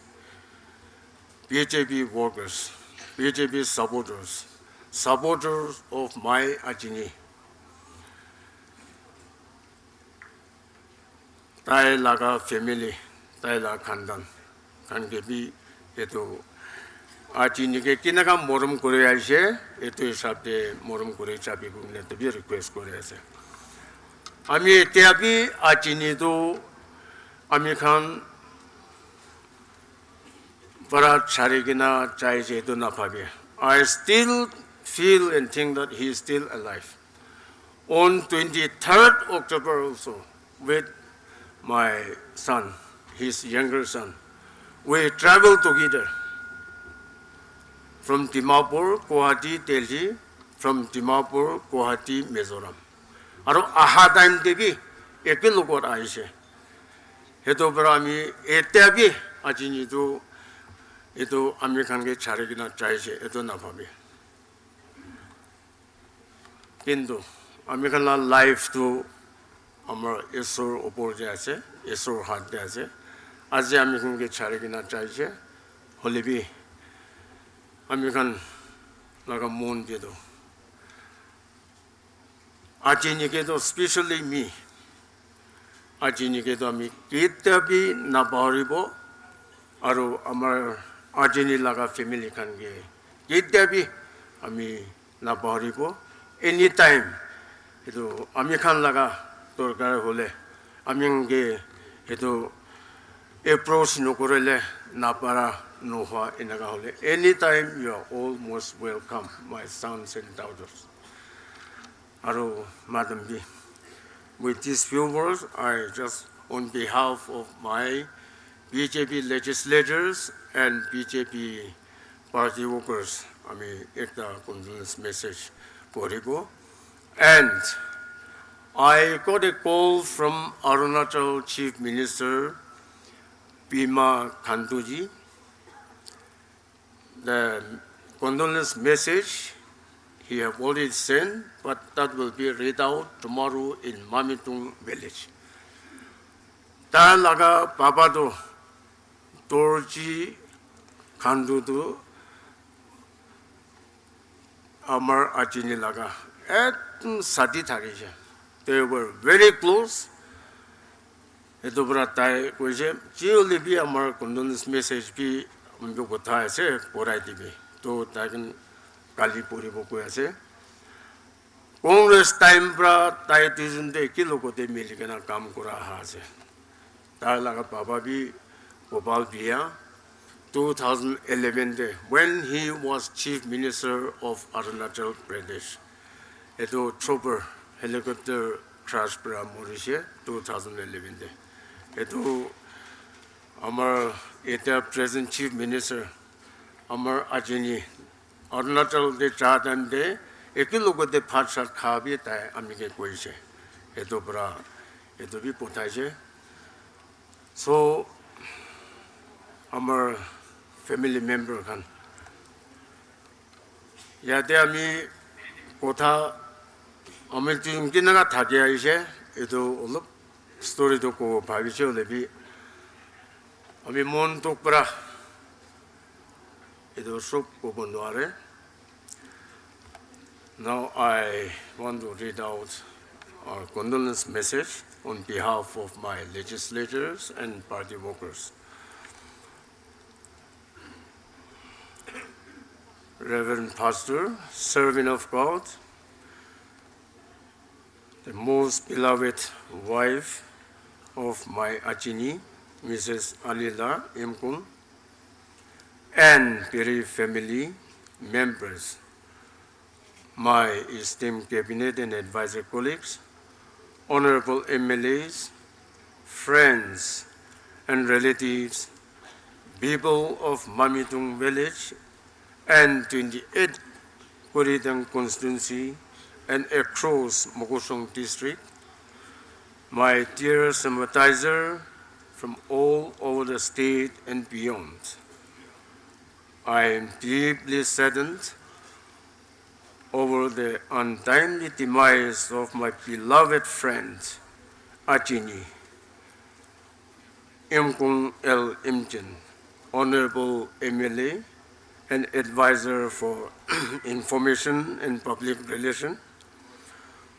B J P workers, B J P supporters, supporters of my ajini. Tai laga family, tai la khandan, khan kebi etu Ajini ke kinaka morem kuri aise, itu hisab te morem kuri jabi kukne tebi request kuri ase. Ami etiabi ajini to ami khan para chari kina jaise itu na pabi. I still feel and think that he is still alive. On twenty-third October also, with my son, his younger son, we travel together from Dimapur, Guwahati, Delhi, from Dimapur, Guwahati, Mizoram. Aro aha time te bi, eki lokot aise. Eto para ami, etiabi, ajini to, eto ami khan ke chari kina jaise, eto na pabi. Kintu ami khan la life to amar Isor opor te ase, Isor hat te ase. Aji ami khan ke chari kina jaise, hoilebi ami khan laga mon te to ajini ke to specially me. Ajini ke to ami ketiabi na paharibo, aro amar ajini laga family khan ke ketiabi ami na paharibo. Anytime, itu ami khan laga dorkar hole, ami ke itu approach nokurele na para nohoa enaka hole. Anytime you are all most welcome, my sons and daughters. Aro madam bi. With these few words, I just, on behalf of my B J P legislators and B J P party workers, ami ekta condolence message koribo. And I got a call from Arunachal Chief Minister Pema Khandu ji. The condolence message he have already sent, but that will be read out tomorrow in Mamitong village. Ta laga papa to, Dorji Khandu to, amar ajini laga ekdom sati thakishe. They were very close. Etu para tai koishe, jiulibi amar condolence message bi ambi kotha ase porai dibi. To tai ken kali poribo koi ase. Congress time para tai tuizüng te kilogo te milikena kam kura aha ase. Tai laga papa bi Gopal Bhaiya, two thousand eleven te, when he was Chief Minister of Arunachal Pradesh, etu chopper helicopter crash para morishe two thousand eleven te. Etu amar eta present Chief Minister, amar ajini Arunachal te ja time te, ekilogo te bhat sat kha bi tai ami ke koishe. Etu para, etu bi pothaishe. So, amar family member khan, yate ami kotha, ami tin kinaka thaki aishe, etu olop story to kobo bhabishe hoilebi, ami mon tok para etu sob kobo nuare. Now I want to read out our condolence message on behalf of my legislators and party workers. Reverend Pastor, servant of God, the most beloved wife of my ajini, Missus Alila Imkung, and bereaved family members, my esteemed cabinet and advisor colleagues, honorable M L As, friends, and relatives, people of Mamitong village and twenty-eight Koredang constituency and across Mokokchung district, my dear sympathizer from all over the state and beyond. I am deeply saddened over the untimely demise of my beloved friend, Ajini Imkung L Imchen, Honorable M L A and Advisor for Information and Public Relation,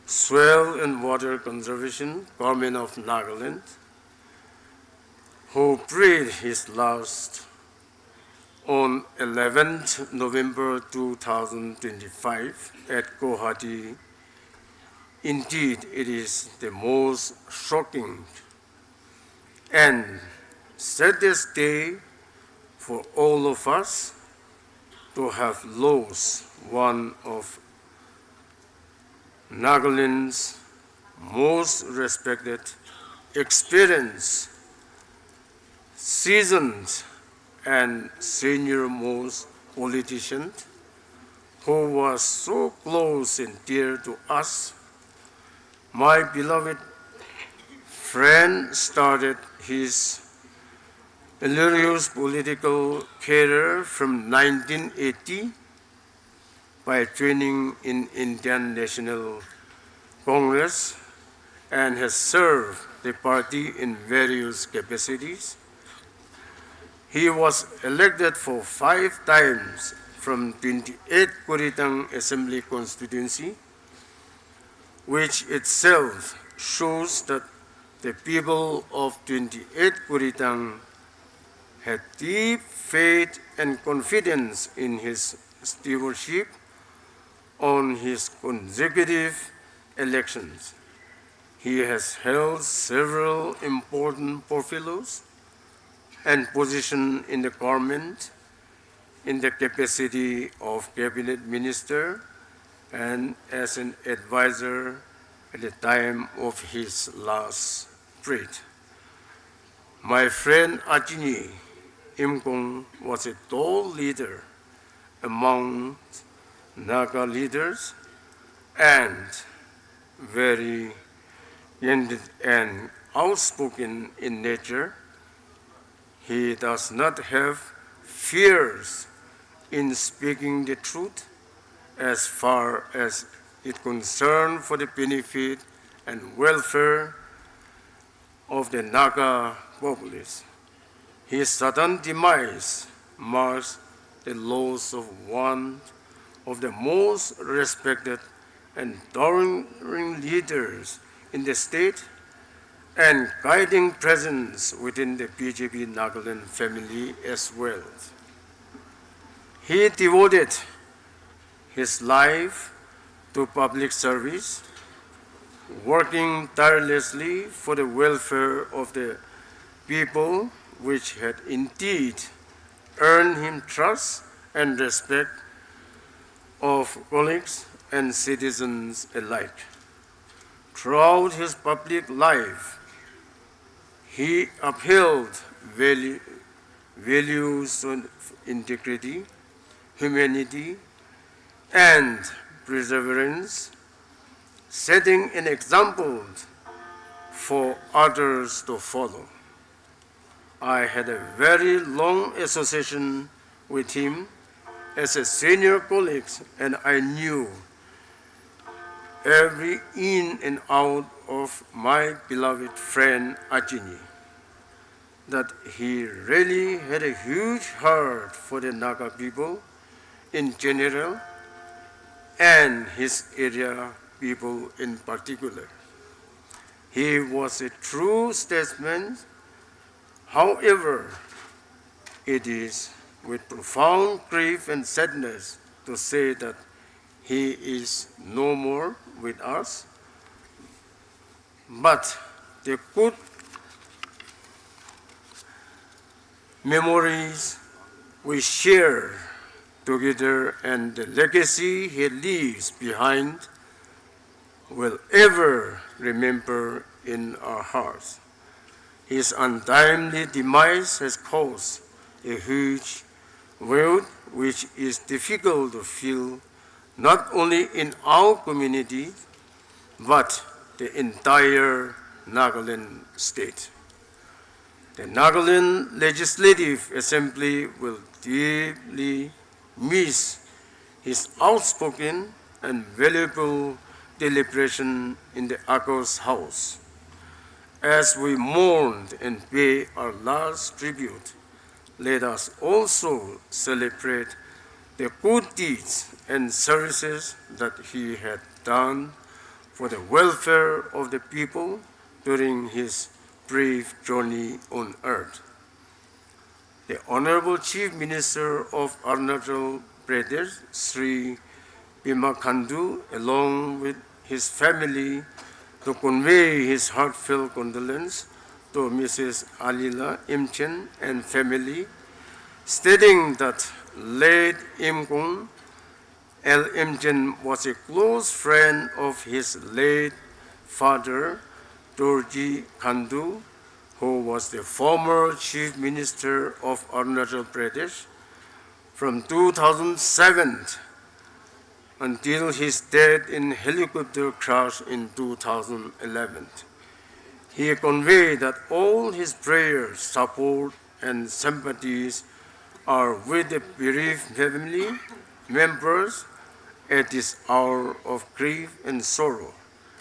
Soil and Water Conservation, Government of Nagaland, who breathed his last On eleventh November two thousand twenty-five at Guwahati, indeed, it is the most shocking and saddest day for all of us to have lost one of Nagaland's most respected, experienced, seasoned, and senior-most politician who was so close and dear to us. My beloved friend started his illustrious political career from nineteen eighty by joining in Indian National Congress and has served the party in various capacities. He was elected for five times from twenty-eight Kuritang Assembly Constituency, which itself shows that the people of twenty-eight Kuritang had deep faith and confidence in his stewardship on his consecutive elections. He has held several important portfolios and positions in the government in the capacity of cabinet minister and as an advisor at the time of his last breath. My friend Ajini Imkong was a tall leader among Naga leaders and very candid and outspoken in nature. He does not have fears in speaking the truth as far as it concern for the benefit and welfare of the Naga populace. His sudden demise marks the loss of one of the most respected and towering leaders in the state and guiding presence within the B J P Nagaland family as well. He devoted his life to public service, working tirelessly for the welfare of the people, which had indeed earned him trust and respect of colleagues and citizens alike. Throughout his public life, he upheld value, values of integrity, humanity, and perseverance, setting an example for others to follow. I had a very long association with him as a senior colleague, and I knew every in and out of my beloved friend Ajini, that he really had a huge heart for the Naga people in general and his area people in particular. He was a true statesman. However, it is with profound grief and sadness to say that he is no more with us. But the good memories we share together and the legacy he leaves behind will ever remember in our hearts. His untimely demise has caused a huge wound which is difficult to fill not only in our community, but the entire Nagaland state. The Nagaland Legislative Assembly will deeply miss his outspoken and valuable deliberation in the August House. As we mourn and pay our last tribute, let us also celebrate the good deeds and services that he had done for the welfare of the people during his brief journey on earth. The Honorable Chief Minister of Arunachal Pradesh, Shri Pema Khandu, along with his family, to convey his heartfelt condolence to Missus Alila Imchen and family, stating that late Imkong L. Imchen was a close friend of his late father, Dorji Khandu, who was the former Chief Minister of Arunachal Pradesh from two thousand seven until his death in helicopter crash in two thousand eleven. He conveyed that all his prayers, support, and sympathies are with the bereaved family members at this hour of grief and sorrow,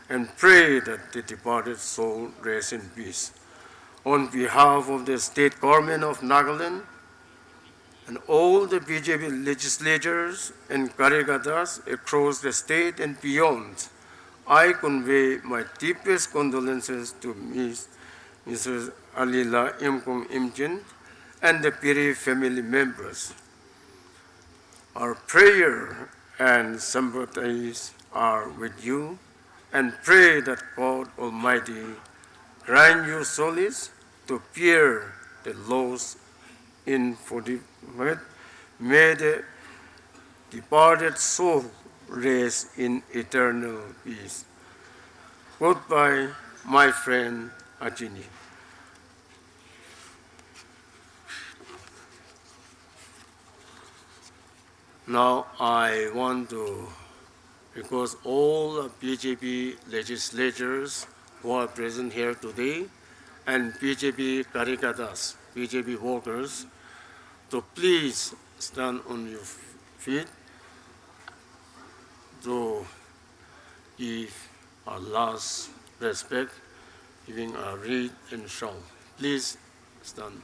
and pray that the departed soul rest in peace. On behalf of the State Government of Nagaland, and all the B J P legislators and karyakartas across the state and beyond, I convey my deepest condolences to Miss, Missus Alila Imkong Imchen and the bereaved family members. Our prayer and sympathies are with you, and pray that God Almighty grant you solace to bear the loss in forty-, may the departed soul rest in eternal peace. Goodbye, my friend Ajini. Now I want to request all B J P legislators who are present here today and B J P karyakartas, B J P workers, to please stand on your feet to give our last respect, giving a wreath and shawl. Please stand.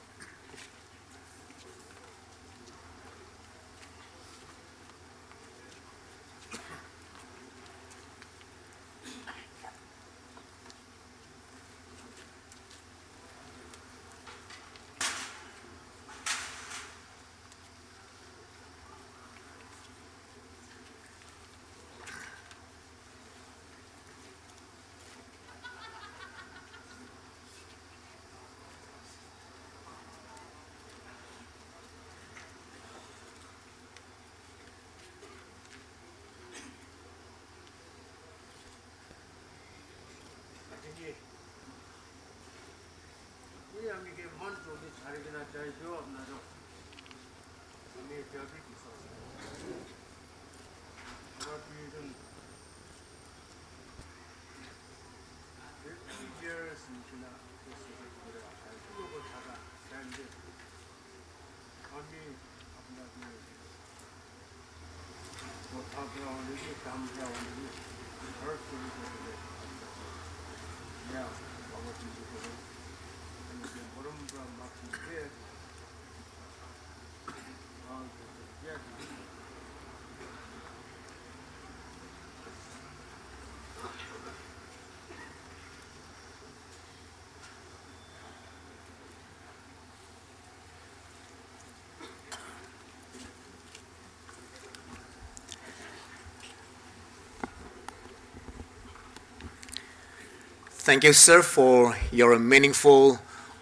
Thank you, sir, for your meaningful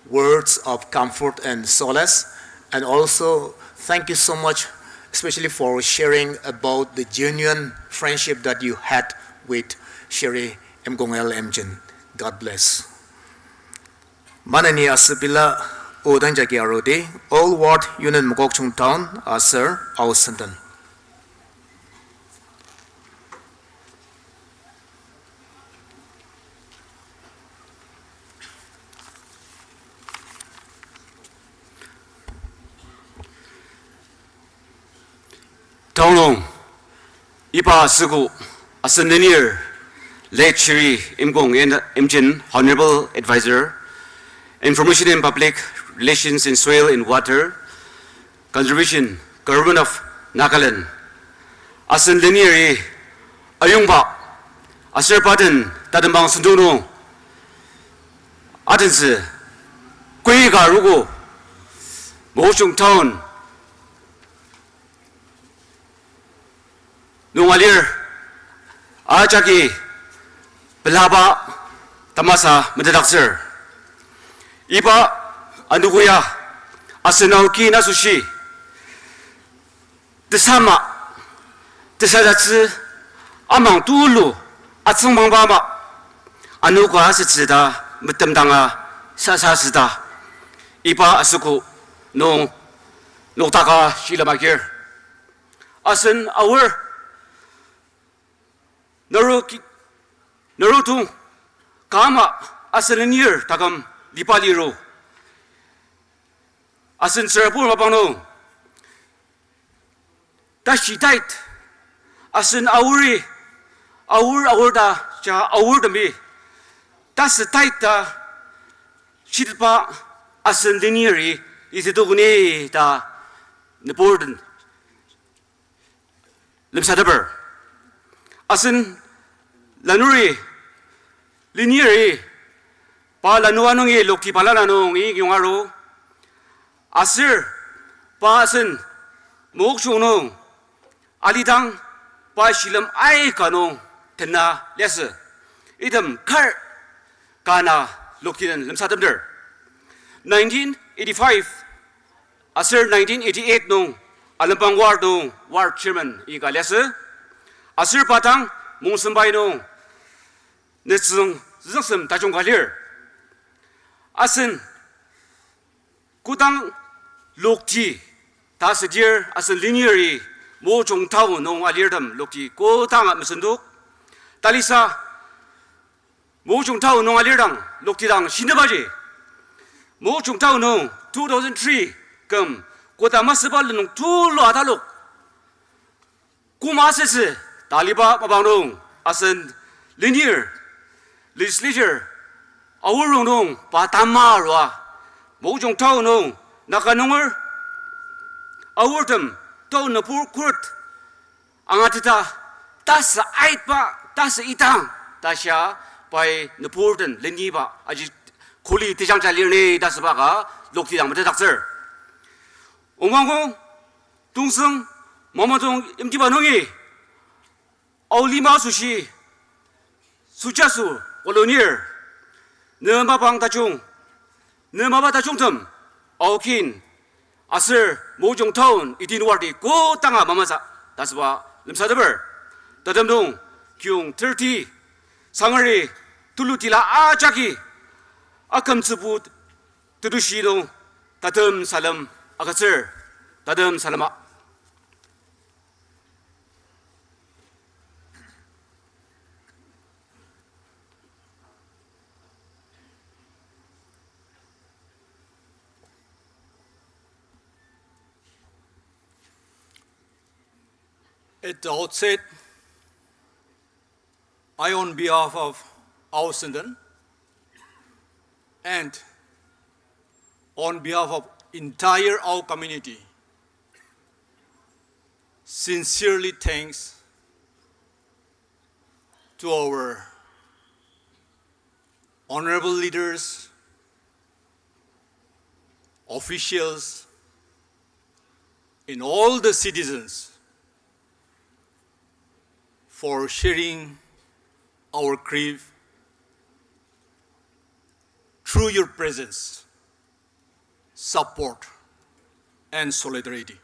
words of comfort and solace. And also, thank you so much, especially for sharing about the genuine friendship that you had with Shri Imkong L. Imchen. God bless. Maneni asüpila o dang jagi arudi, Old Ward Union Mokokchung Town, aser Ao Senden. Taonung, iba asüko asen lenir, late Shri Imkong N. Imchen, Honorable Advisor, Information and Public Relations in Soil and Water Conservation, Government of Nagaland. Asen leniri ayongba, aser pa den tatembang sentong nung atentsü, koi ka arogo, Mokokchung Town nung alir ajaki pelaba tamasa metetdaktsür. Iba anogo ya asen aoki na asoshi tesama, tesasatsü amang tulu atsüngmangba ama, anogo asütsü ta metemdanga sasa süta, iba asüko nung noktaka shilem agir. Asen aor naro ki-, naro tung kama asen lenir taküm liba liro, asen tsürabur mapang nung tashi tait, asen aori, aor aor ta, ja aortemi tasü tait ta shitetba asen leniri ititu kuni ta nüburtem lemsateper. Asen lanuri leniri pa lanua nungi lokti balala nung inyongaru. Aser pa asen Mokokchung nung alidang pa shilem aika nung tena liasü. Item kar kana lokti den lemsatemter. Nineteen eighty-five aser nineteen eighty-eight nung Alempang ward nung ward chairman ika liasü. Aser pa dang Mongsembai nung nütsüng züngsem tajung ka lir. Asen kodang lokti ta südir asen leniri Mokokchung Town nung alirtem lokti kodanga mesendok. Talisa Mokokchung Town nung alirtem lokti dang shinübaji, Mokokchung Town nung two thousand three küm koda masüba lenung tulu atalok koma asütsü taliba mapang nung asen lenir, legislature, aor rongnung pa tamarua Mokokchung Town nung Naga nunger aortem town nübur khuret angateta tasü aitba, tasü itang ta shia pai nüburtem leniba aji kuli tejangja lir ni ta süba ka lokti dang metetdaktsür. Ongmangkong, Tongzüng, Mamadong yimtiba nungi Ao lima asoshi Süjaso Colonel, ne mapang tajung, ne mapa tajungtem, Ao kin, aser Mokokchung Town eighteen ward-i kodanga mamatsü ta süba lemsateper. Tatem nung kiyong thirty, sangari tulutila ajaki akümtsübu tetushi nung tatem salem agütsür, tatem salema. At the outset, I, on behalf of Ao Senden and on behalf of entire Ao community, sincerely thanks to our honorable leaders, officials, and all the citizens for sharing our grief through your presence, support, and solidarity.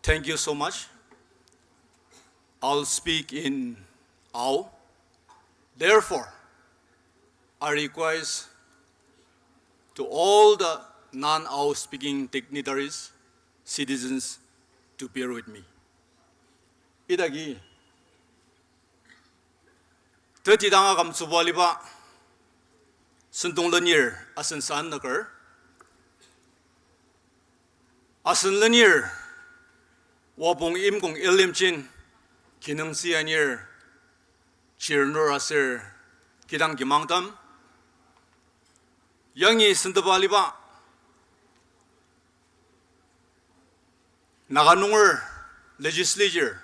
Thank you so much. I'll speak in Ao. Therefore, I request to all the non-Ao speaking dignitaries, citizens, to bear with me. Idagi, tetidang akümtsüba aliba sentong lenir asen san nüker. Asen lenir, Wapong Imkong Ilimchin, kinungtsü anir, chirnur aser kidang kimangtem, yangi sentepa aliba Naga nunger legislature,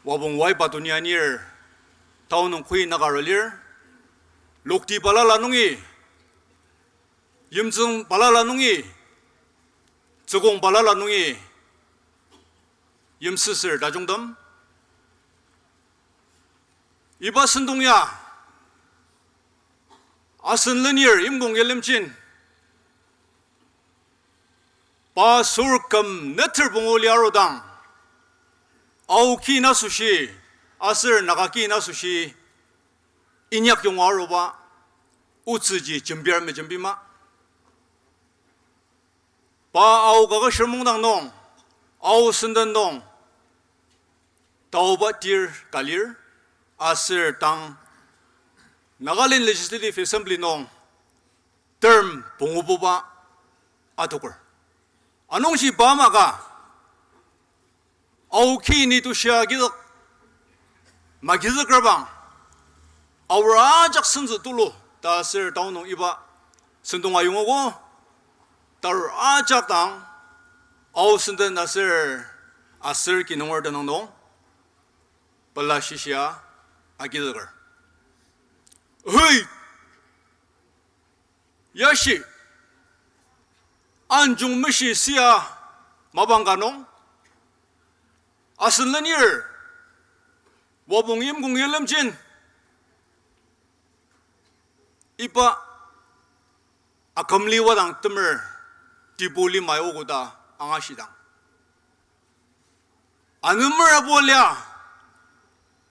Wapong Y Patoni anir, town nung koi naka aru lir, lokti balala nungi Yimtsüng balala nungi, tsükong balala nungi, yimsüsür tajungtem. Iba sentong ya, asen lenir Imkong Yilemjen, pa sür küm neter pungu lia arudang, Ao ki na asoshi, aser Naga ki na asoshi, inyak yonga aruba, otsüji jembir mejembima. Pa Ao Kaketshir Mungdang nung, Ao Senden nung, taoba tir ka lir, aser tang Nagaland Legislative Assembly nung term pungububa atoker. Anungji pa maka, Ao ki ni tushia kizük, magizüker bang, Aor ajak sentsü tulu ta aser tao nung iba sentong ayongogo, Taur ajak dang, Ao Senden aser, aser ki nunger tenüng nung, pela shishia agizüker. Hui! Yashi, anjung meshi sia mapang ka nung, asen lenir, Wapong Imkong Yilemjen, iba akümli wadang temer, tibu lima ogo ta angashidang, anemer abu lia,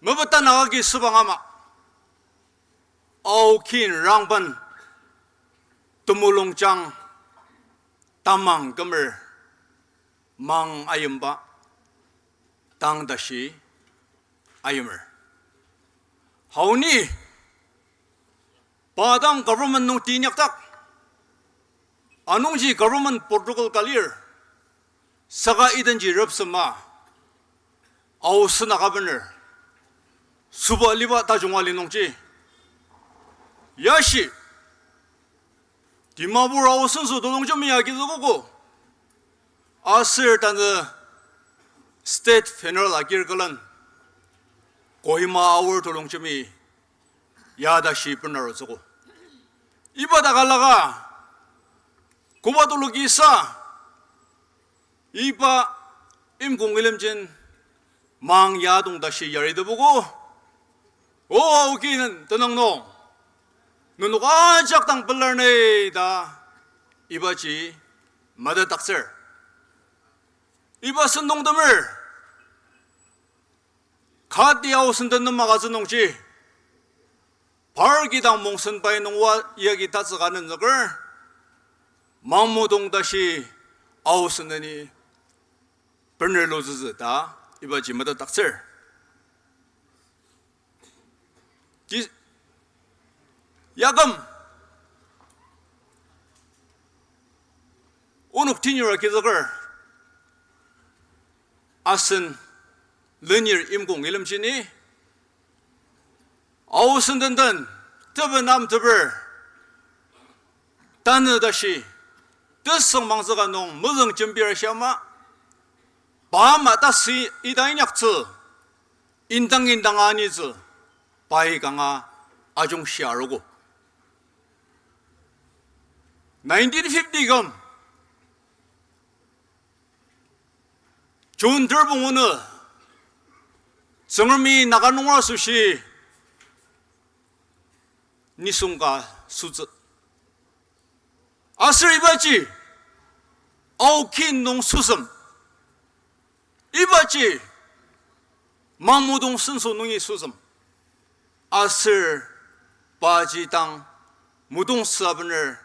mepetan agi sübang ama, Ao kin rangben temulungjang tamang kümer mang ayimba tang tashi ayimer. Hau ni, pa dang government nung tinyakdak, anungji government protocol ka lir, saka idenji repsema, Ao sena ka bener, süba liba tajunga li nungji. Yashi, Dimapur Ao senso telongjem ya kizükogo. Aser tanü state funeral agir külen, Kohima Aor telongjemi ya tashi benarutsügo. Iba takalaka, koba tulu kisa, iba Imkong Yilemjen mang yadong tashi yaritepogo. O Ao ki tenüng nung, nenok ajak dang pelar ni ta, ibaji metetdaktsür. Iba sentongtemer, kati Ao Senden nem agütsü nungji, par kidang Mongsen pai nung oa yagi tatsüka nenzüker, Mangmudong tashi Ao Sendeni bener lutsütsü ta, ibaji metetdaktsür. Ki-, yaküm, onok tinira kizüker, asen lenir Imkong Yilemjeni, Ao Senden den, teben amteper, tanü tashi, tesüng mangzüka nung mezüng jembir shiama, pa ama tasü ita inyaktsü, indang indang anitsü, pai kanga ajungshi arogo. Nineteen fifty küm, June third pungu nü, Tsüngremi Naga nunger asoshi nisung ka sütsü. Aser ibaji, Ao kin nung süsem. Ibaji, Mangmudong senso nungi süsem. Aser paji dang mudong süabener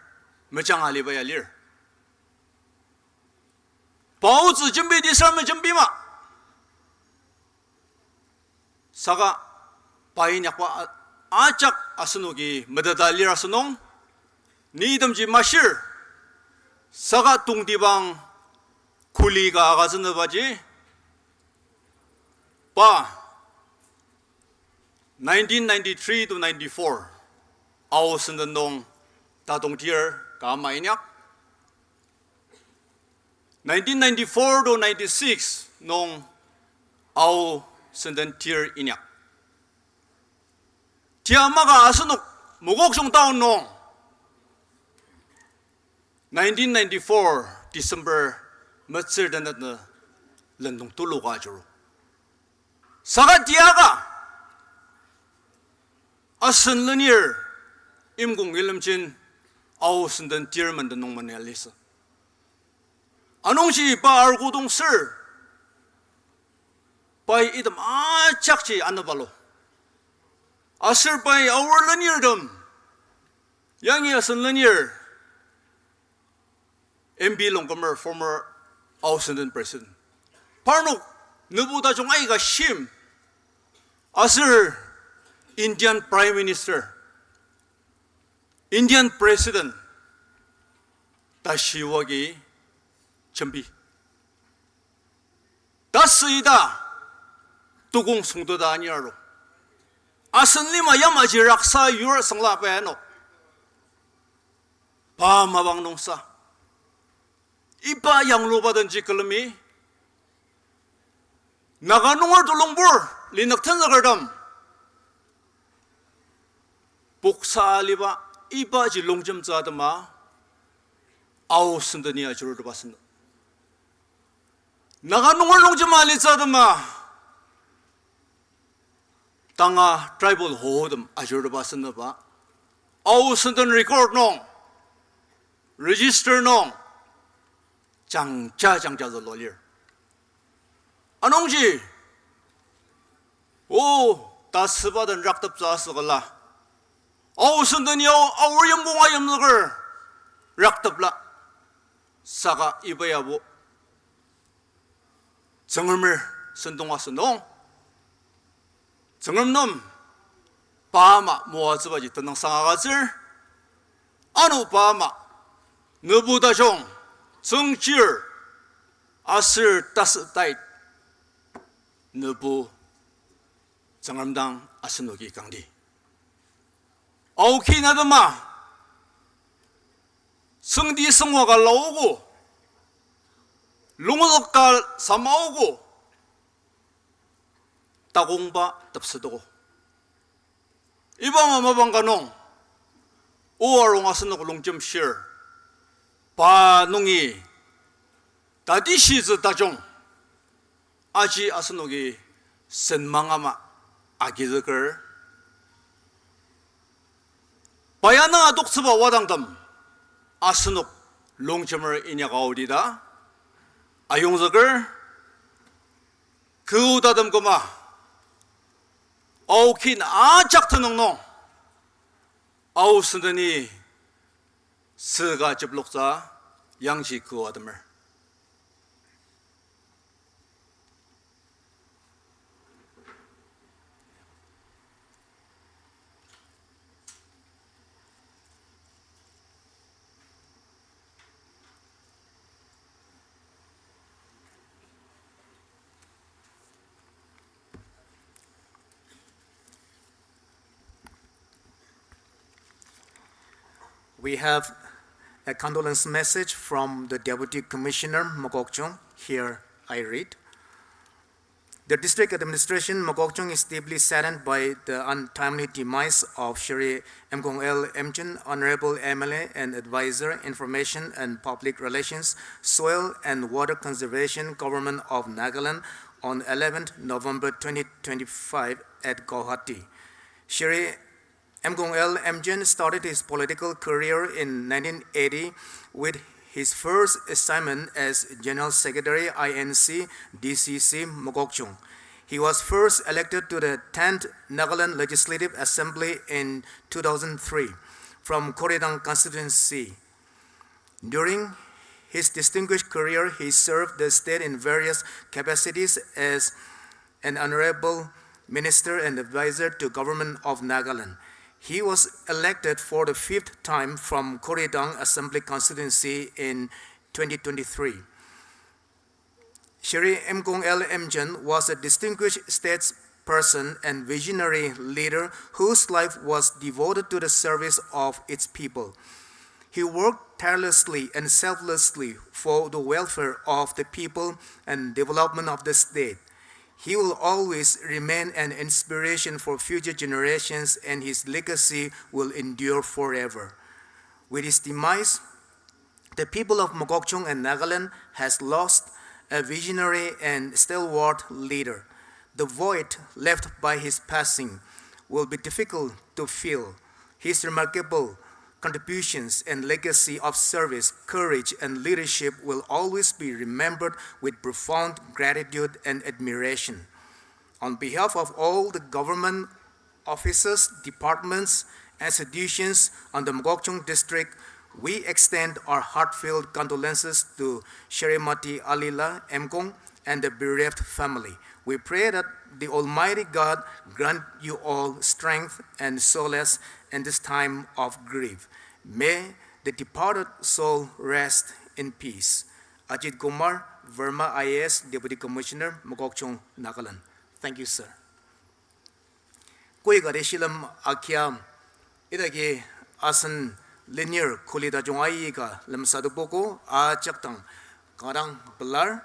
mejanga aliba ya lir. Pa otsü jembi di sar mejembima. Saka pa inyakba a-, ajak asenoki meteta lir asünung, ni itemji mashir, saka tongtibang kuli ka agütsünübaji, pa nineteen ninety-three to ninety-four, Ao Senden nung tatongtir ka ama inyak. Nineteen ninety-four to ninety-six nung Ao Senden tir inyak. Tia maka asenok Mokokchung town nung Nineteen ninety-four December metsür tenet nü lendong tuluka ajuru. Saka tiaka asen lenir Imkong Ilemchen Ao Senden tir menden nung mania lisü. Anungji pa arku dong sür, pai item ajakji anepalo. Aser pai Aor lenirtem, yangi asen lenir M P Longkumer, former Ao Senden president, parnok nübu tajung aika shim, aser Indian Prime Minister, Indian President tashi oa agi jembi. Tasü ita tukong süngteta anir aru. Asen lima yamaji raksa yur süngla pa ano. Pa mapang nungsa, iba yangluba denji külemi Naga nunger tulongpur linük tenzükertem poksa aliba ibaji longjemtsü atema Ao Sendeni ajuruteba sünü. Naga nunger longjema alitsü atema tanga tribal hotem ajuruteba sünüba Ao Senden record nung, register nung jangja jangja zülua lir. Anungji, o, tasüba den rakteptsü asükala, Ao Senden ya Aor yimkong ayimzüker raktepla. Saka iba yabo Tsüngremer sentong asü nung, Tsüngrem nem pa ama moatsübaji tenüngsang agütsür. Ano pa ama nübu tajung tsüngchir aser tasü tait nübu Tsüngrem dang asenoki kangdi. Aoki na atema, süngdi süngwa ka laogo, lungzük ka samaogo, takongba tepsetogo. Iba ama mapang ka nung, o arung asenok longjemshir, pa nungi tatishitsü tajung, aji asenoki senmang ama agizüker, pa ya nung adoktsüba wadangtem asenok longjemer inyaka aodi ta ayongzüker, kü tatem küma, Ao kin ajak tenüng nung, Ao Sendeni süka jeploktsü yangji kü atemer. We have a condolence message from the Deputy Commissioner, Mokokchung. Here I read. The district administration, Mokokchung, is deeply saddened by the untimely demise of Shri Mkong L. Emjen, Honorable M L A and Advisor, Information and Public Relations, Soil and Water Conservation, Government of Nagaland, on eleventh November twenty twenty-five at Guwahati. Shri Mkong L. Emjen started his political career in nineteen eighty with his first assignment as General Secretary, I N C, D C C, Mokokchung. He was first elected to the tenth Nagaland Legislative Assembly in two thousand three from Khorydang constituency. During his distinguished career, he served the state in various capacities as an honorable minister and advisor to Government of Nagaland. He was elected for the fifth time from Khorydang Assembly Constituency in twenty twenty-three. Shri Mkong L. Emjen was a distinguished statesperson and visionary leader whose life was devoted to the service of its people. He worked tirelessly and selflessly for the welfare of the people and development of the state. He will always remain an inspiration for future generations, and his legacy will endure forever. With his demise, The people of Mokokchung and Nagaland has lost a visionary and stalwart leader. The void left by his passing will be difficult to fill. His remarkable contributions and legacy of service, courage, and leadership will always be remembered with profound gratitude and admiration. On behalf of all the government offices, departments, institutions on the Mokokchung district, we extend our heartfelt condolences to Shrimati Alila Emkong and the bereaved family. We pray that the Almighty God grant you all strength and solace in this time of grief. May the departed soul rest in peace. Ajit Kumar, Verma I A S, Deputy Commissioner, Mokokchung, Nagaland. Thank you, sir. Koikati shilem akia, idaki asen lenir kuli tajung aika lemsatepogo ajak dang kanga dang pelar,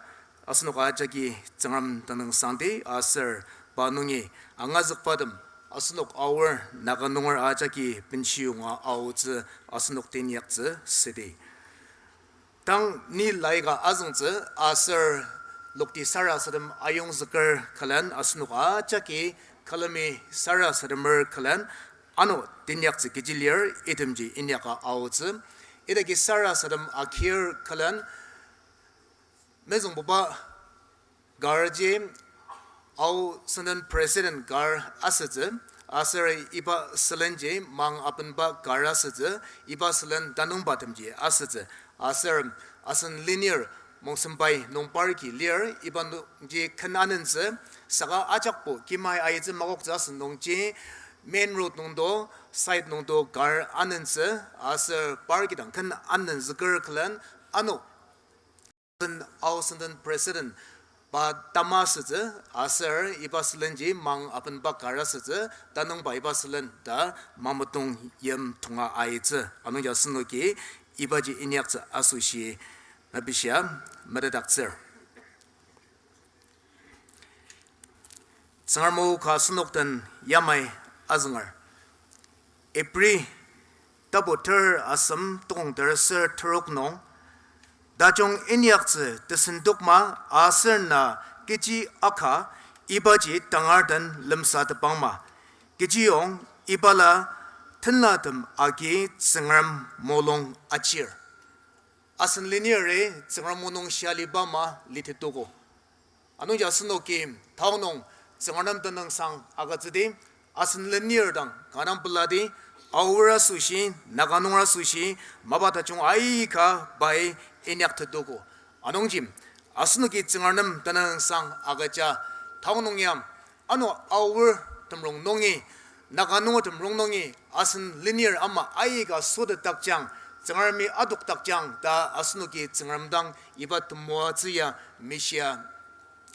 asenok ajaki Tsüngrem tenüngsangdi aser pa nungi angazükbatem asenok Aor Naga nunger ajaki benshiyonga aotsü asenok teinyaktsü südi. Tang ni laika azüngtsü aser lokti sarasadem ayongzüker külen asenok ajaki külemi sarasademer külen ano teinyaktsü kechi lir itemji inyaka aotsü. Idaki sarasadem akir külen mezüngbuba karji Ao Sünden President kar asütsü, aser iba sülenji mang apenba kar asütsü, iba sülen tanüngbatemji asütsü, aser asen lenir Mongsembai nung parki lir, iba nungji ken anentsü, saka ajakbo kimai aitsü makoktsü asen nungji main road nungdo, side nungdo kar anentsü, aser parki dang ken anenzüker külen ano Sünden, Ao Sünden President pa tama asütsü, aser iba sülenji mang apenba kar asütsü, tanüngba iba sülen ta Mametong yim tonga aitsü. Anungji asenoki ibaji inyaktsü asoshi mepishia metetdaktsür. Tsüngrem o ka asenok den yamai azünger. Ibri tapu ter asem tokong terser terok nung, tajung inyaktsü tesendokma aser na kechi aka ibaji tangar den lemsatepangma, kechiyong ibala tenlatem agi Tsüngrem mulung achir. Asen leniri Tsüngrem mulung shia liba ama litetogo. Anungji asenoki tao nung Tsüngrem nem tenüngsang agütsüdi, asen lenir dang kanga dang peladi, Aor asoshi, Naga nunger asoshi, mapa tajung aika pai inyaktetogo. Anungji asenoki Tsüngrem nem tenüngsang agüja tao nung ya, ano Aor temulung nungi, Naga nunger temulung nungi asen lenir ama aika sotetdakjang, Tsüngremi adokdakjang ta asenoki Tsüngrem dang iba temoatsü ya mishia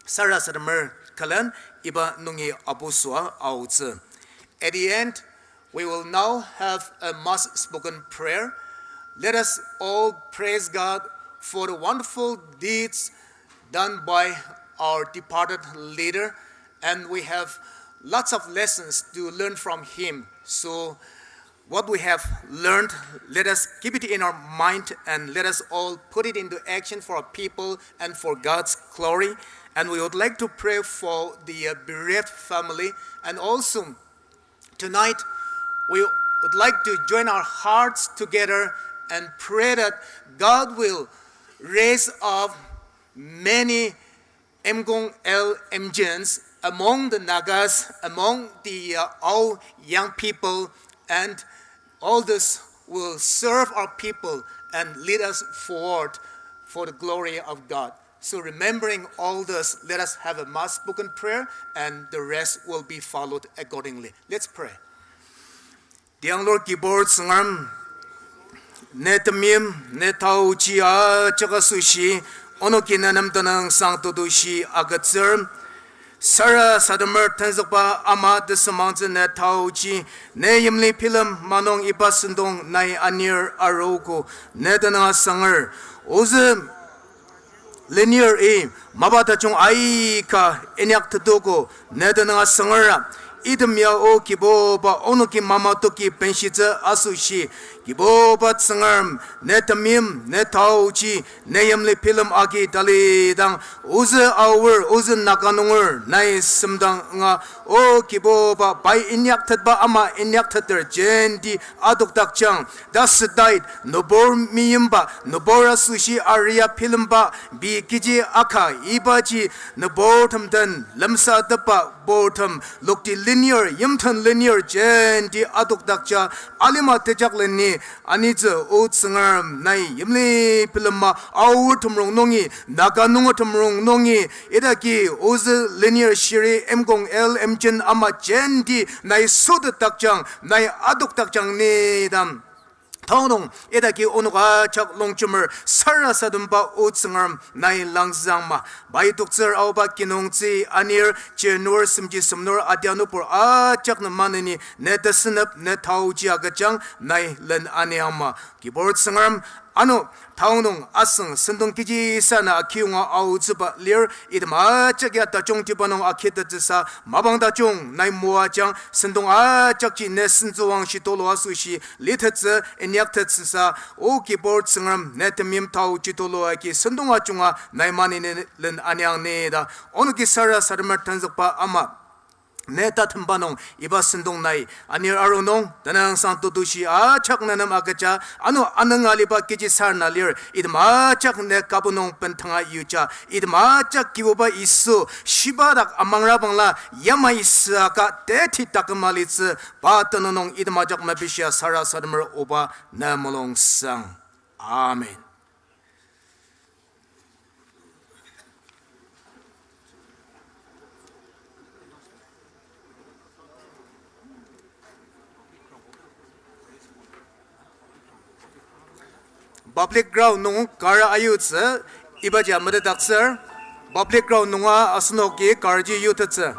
sarasademer külen iba nungi apu süa aotsü. At the end, we will now have a mass spoken prayer. Let us all praise God for the wonderful deeds done by our departed leader, and we have lots of lessons to learn from him. So, what we have learned, let us keep it in our mind and let us all put it into action for our people and for God's glory. And we would like to pray for the, uh, bereaved family. And also, tonight, we would like to join our hearts together and pray that God will raise up many Emkong L. Emjins among the Nagas, among the, uh, Ao young people, and all this will serve our people and lead us forward for the glory of God. So, remembering all this, let us have a mass spoken prayer, and the rest will be followed accordingly. Let's pray. Tiang lur Kibur Tsüngrem, ne temeim, ne taochi ajak asoshi, onoki ne nem tenüngsang tetushi agütsür. Sarasademer tenzükba ama tesümangtsü ne taochi, ne yimli bilem manung iba sentong nai anir arogo, ne tenüng asanger. Ozü lenir-i mapa tajung aika inyaktetogo, ne tenüng asangera. Item ya o Kibuba onoki mama toki benshitsü asoshi, Kibuba Tsüngrem, ne temeim, ne taoji, ne yimli bilem agi talidang, ozü Aor, ozü Naga nunger, nai semdanga, O Kibuba, pai inyaktetba ama inyakteter jenti adokdakjang, ta südait, nübur meimba, nübur asoshi aria bilemba, pei kechi aka ibaji, nüburtem den lemsatepba burtem lokti lenir, yimten lenir jenti adokdakja, alima tejakleni anitsü. O Tsüngrem, nai yimli bilema Aor temulung nungi, Naga nunger temulung nungi, idaki ozü lenir shiri Mkong L. Mjen ama jenti nai sotetdakjang, nai adokdakjang ni ta. Tanü nung idaki onok ajak longjemer sarasademba O Tsüngrem, nai langzangma. Pai toktsür aoba kinungtsü anir, jenur semji semnur adia nübur ajak nem maneni ne tesünep, ne taoji agüjang, nai len aniangma. Kibur Tsüngrem, ano tanü nung asüng sentong kechisa na akiyonga aotsüba lir, item ajak ya tajungtiba nung akitettsüsa, mapang tajung nai moajang, sentong ajakji ne sentsüwangshi tulu asoshi litettsü, inyaktettsüsa, O Kibur Tsüngrem, ne temeim taoji tulu agi sentong ajunga nai maneni len aniang ni ta. Onoki sarasademer tenzükba ama, ne tatemba nung iba sentong nai anir aru nung, tenüngsang tetushi ajak ne nem agüja, ano anünga aliba kechi sarena lir, item ajak ne kabu nung bendanga yuja, item ajak Kibuba Yisu, shiba dak amangra bangla yamai süaka teti taküm alitsü, pa tenüng nung item ajak mepishia sarasademer oba ne mulungsang. Amen. Public ground nung kar ayutsü, ibaji metetdaktsür, public ground nunga asenoki karji yutettsü.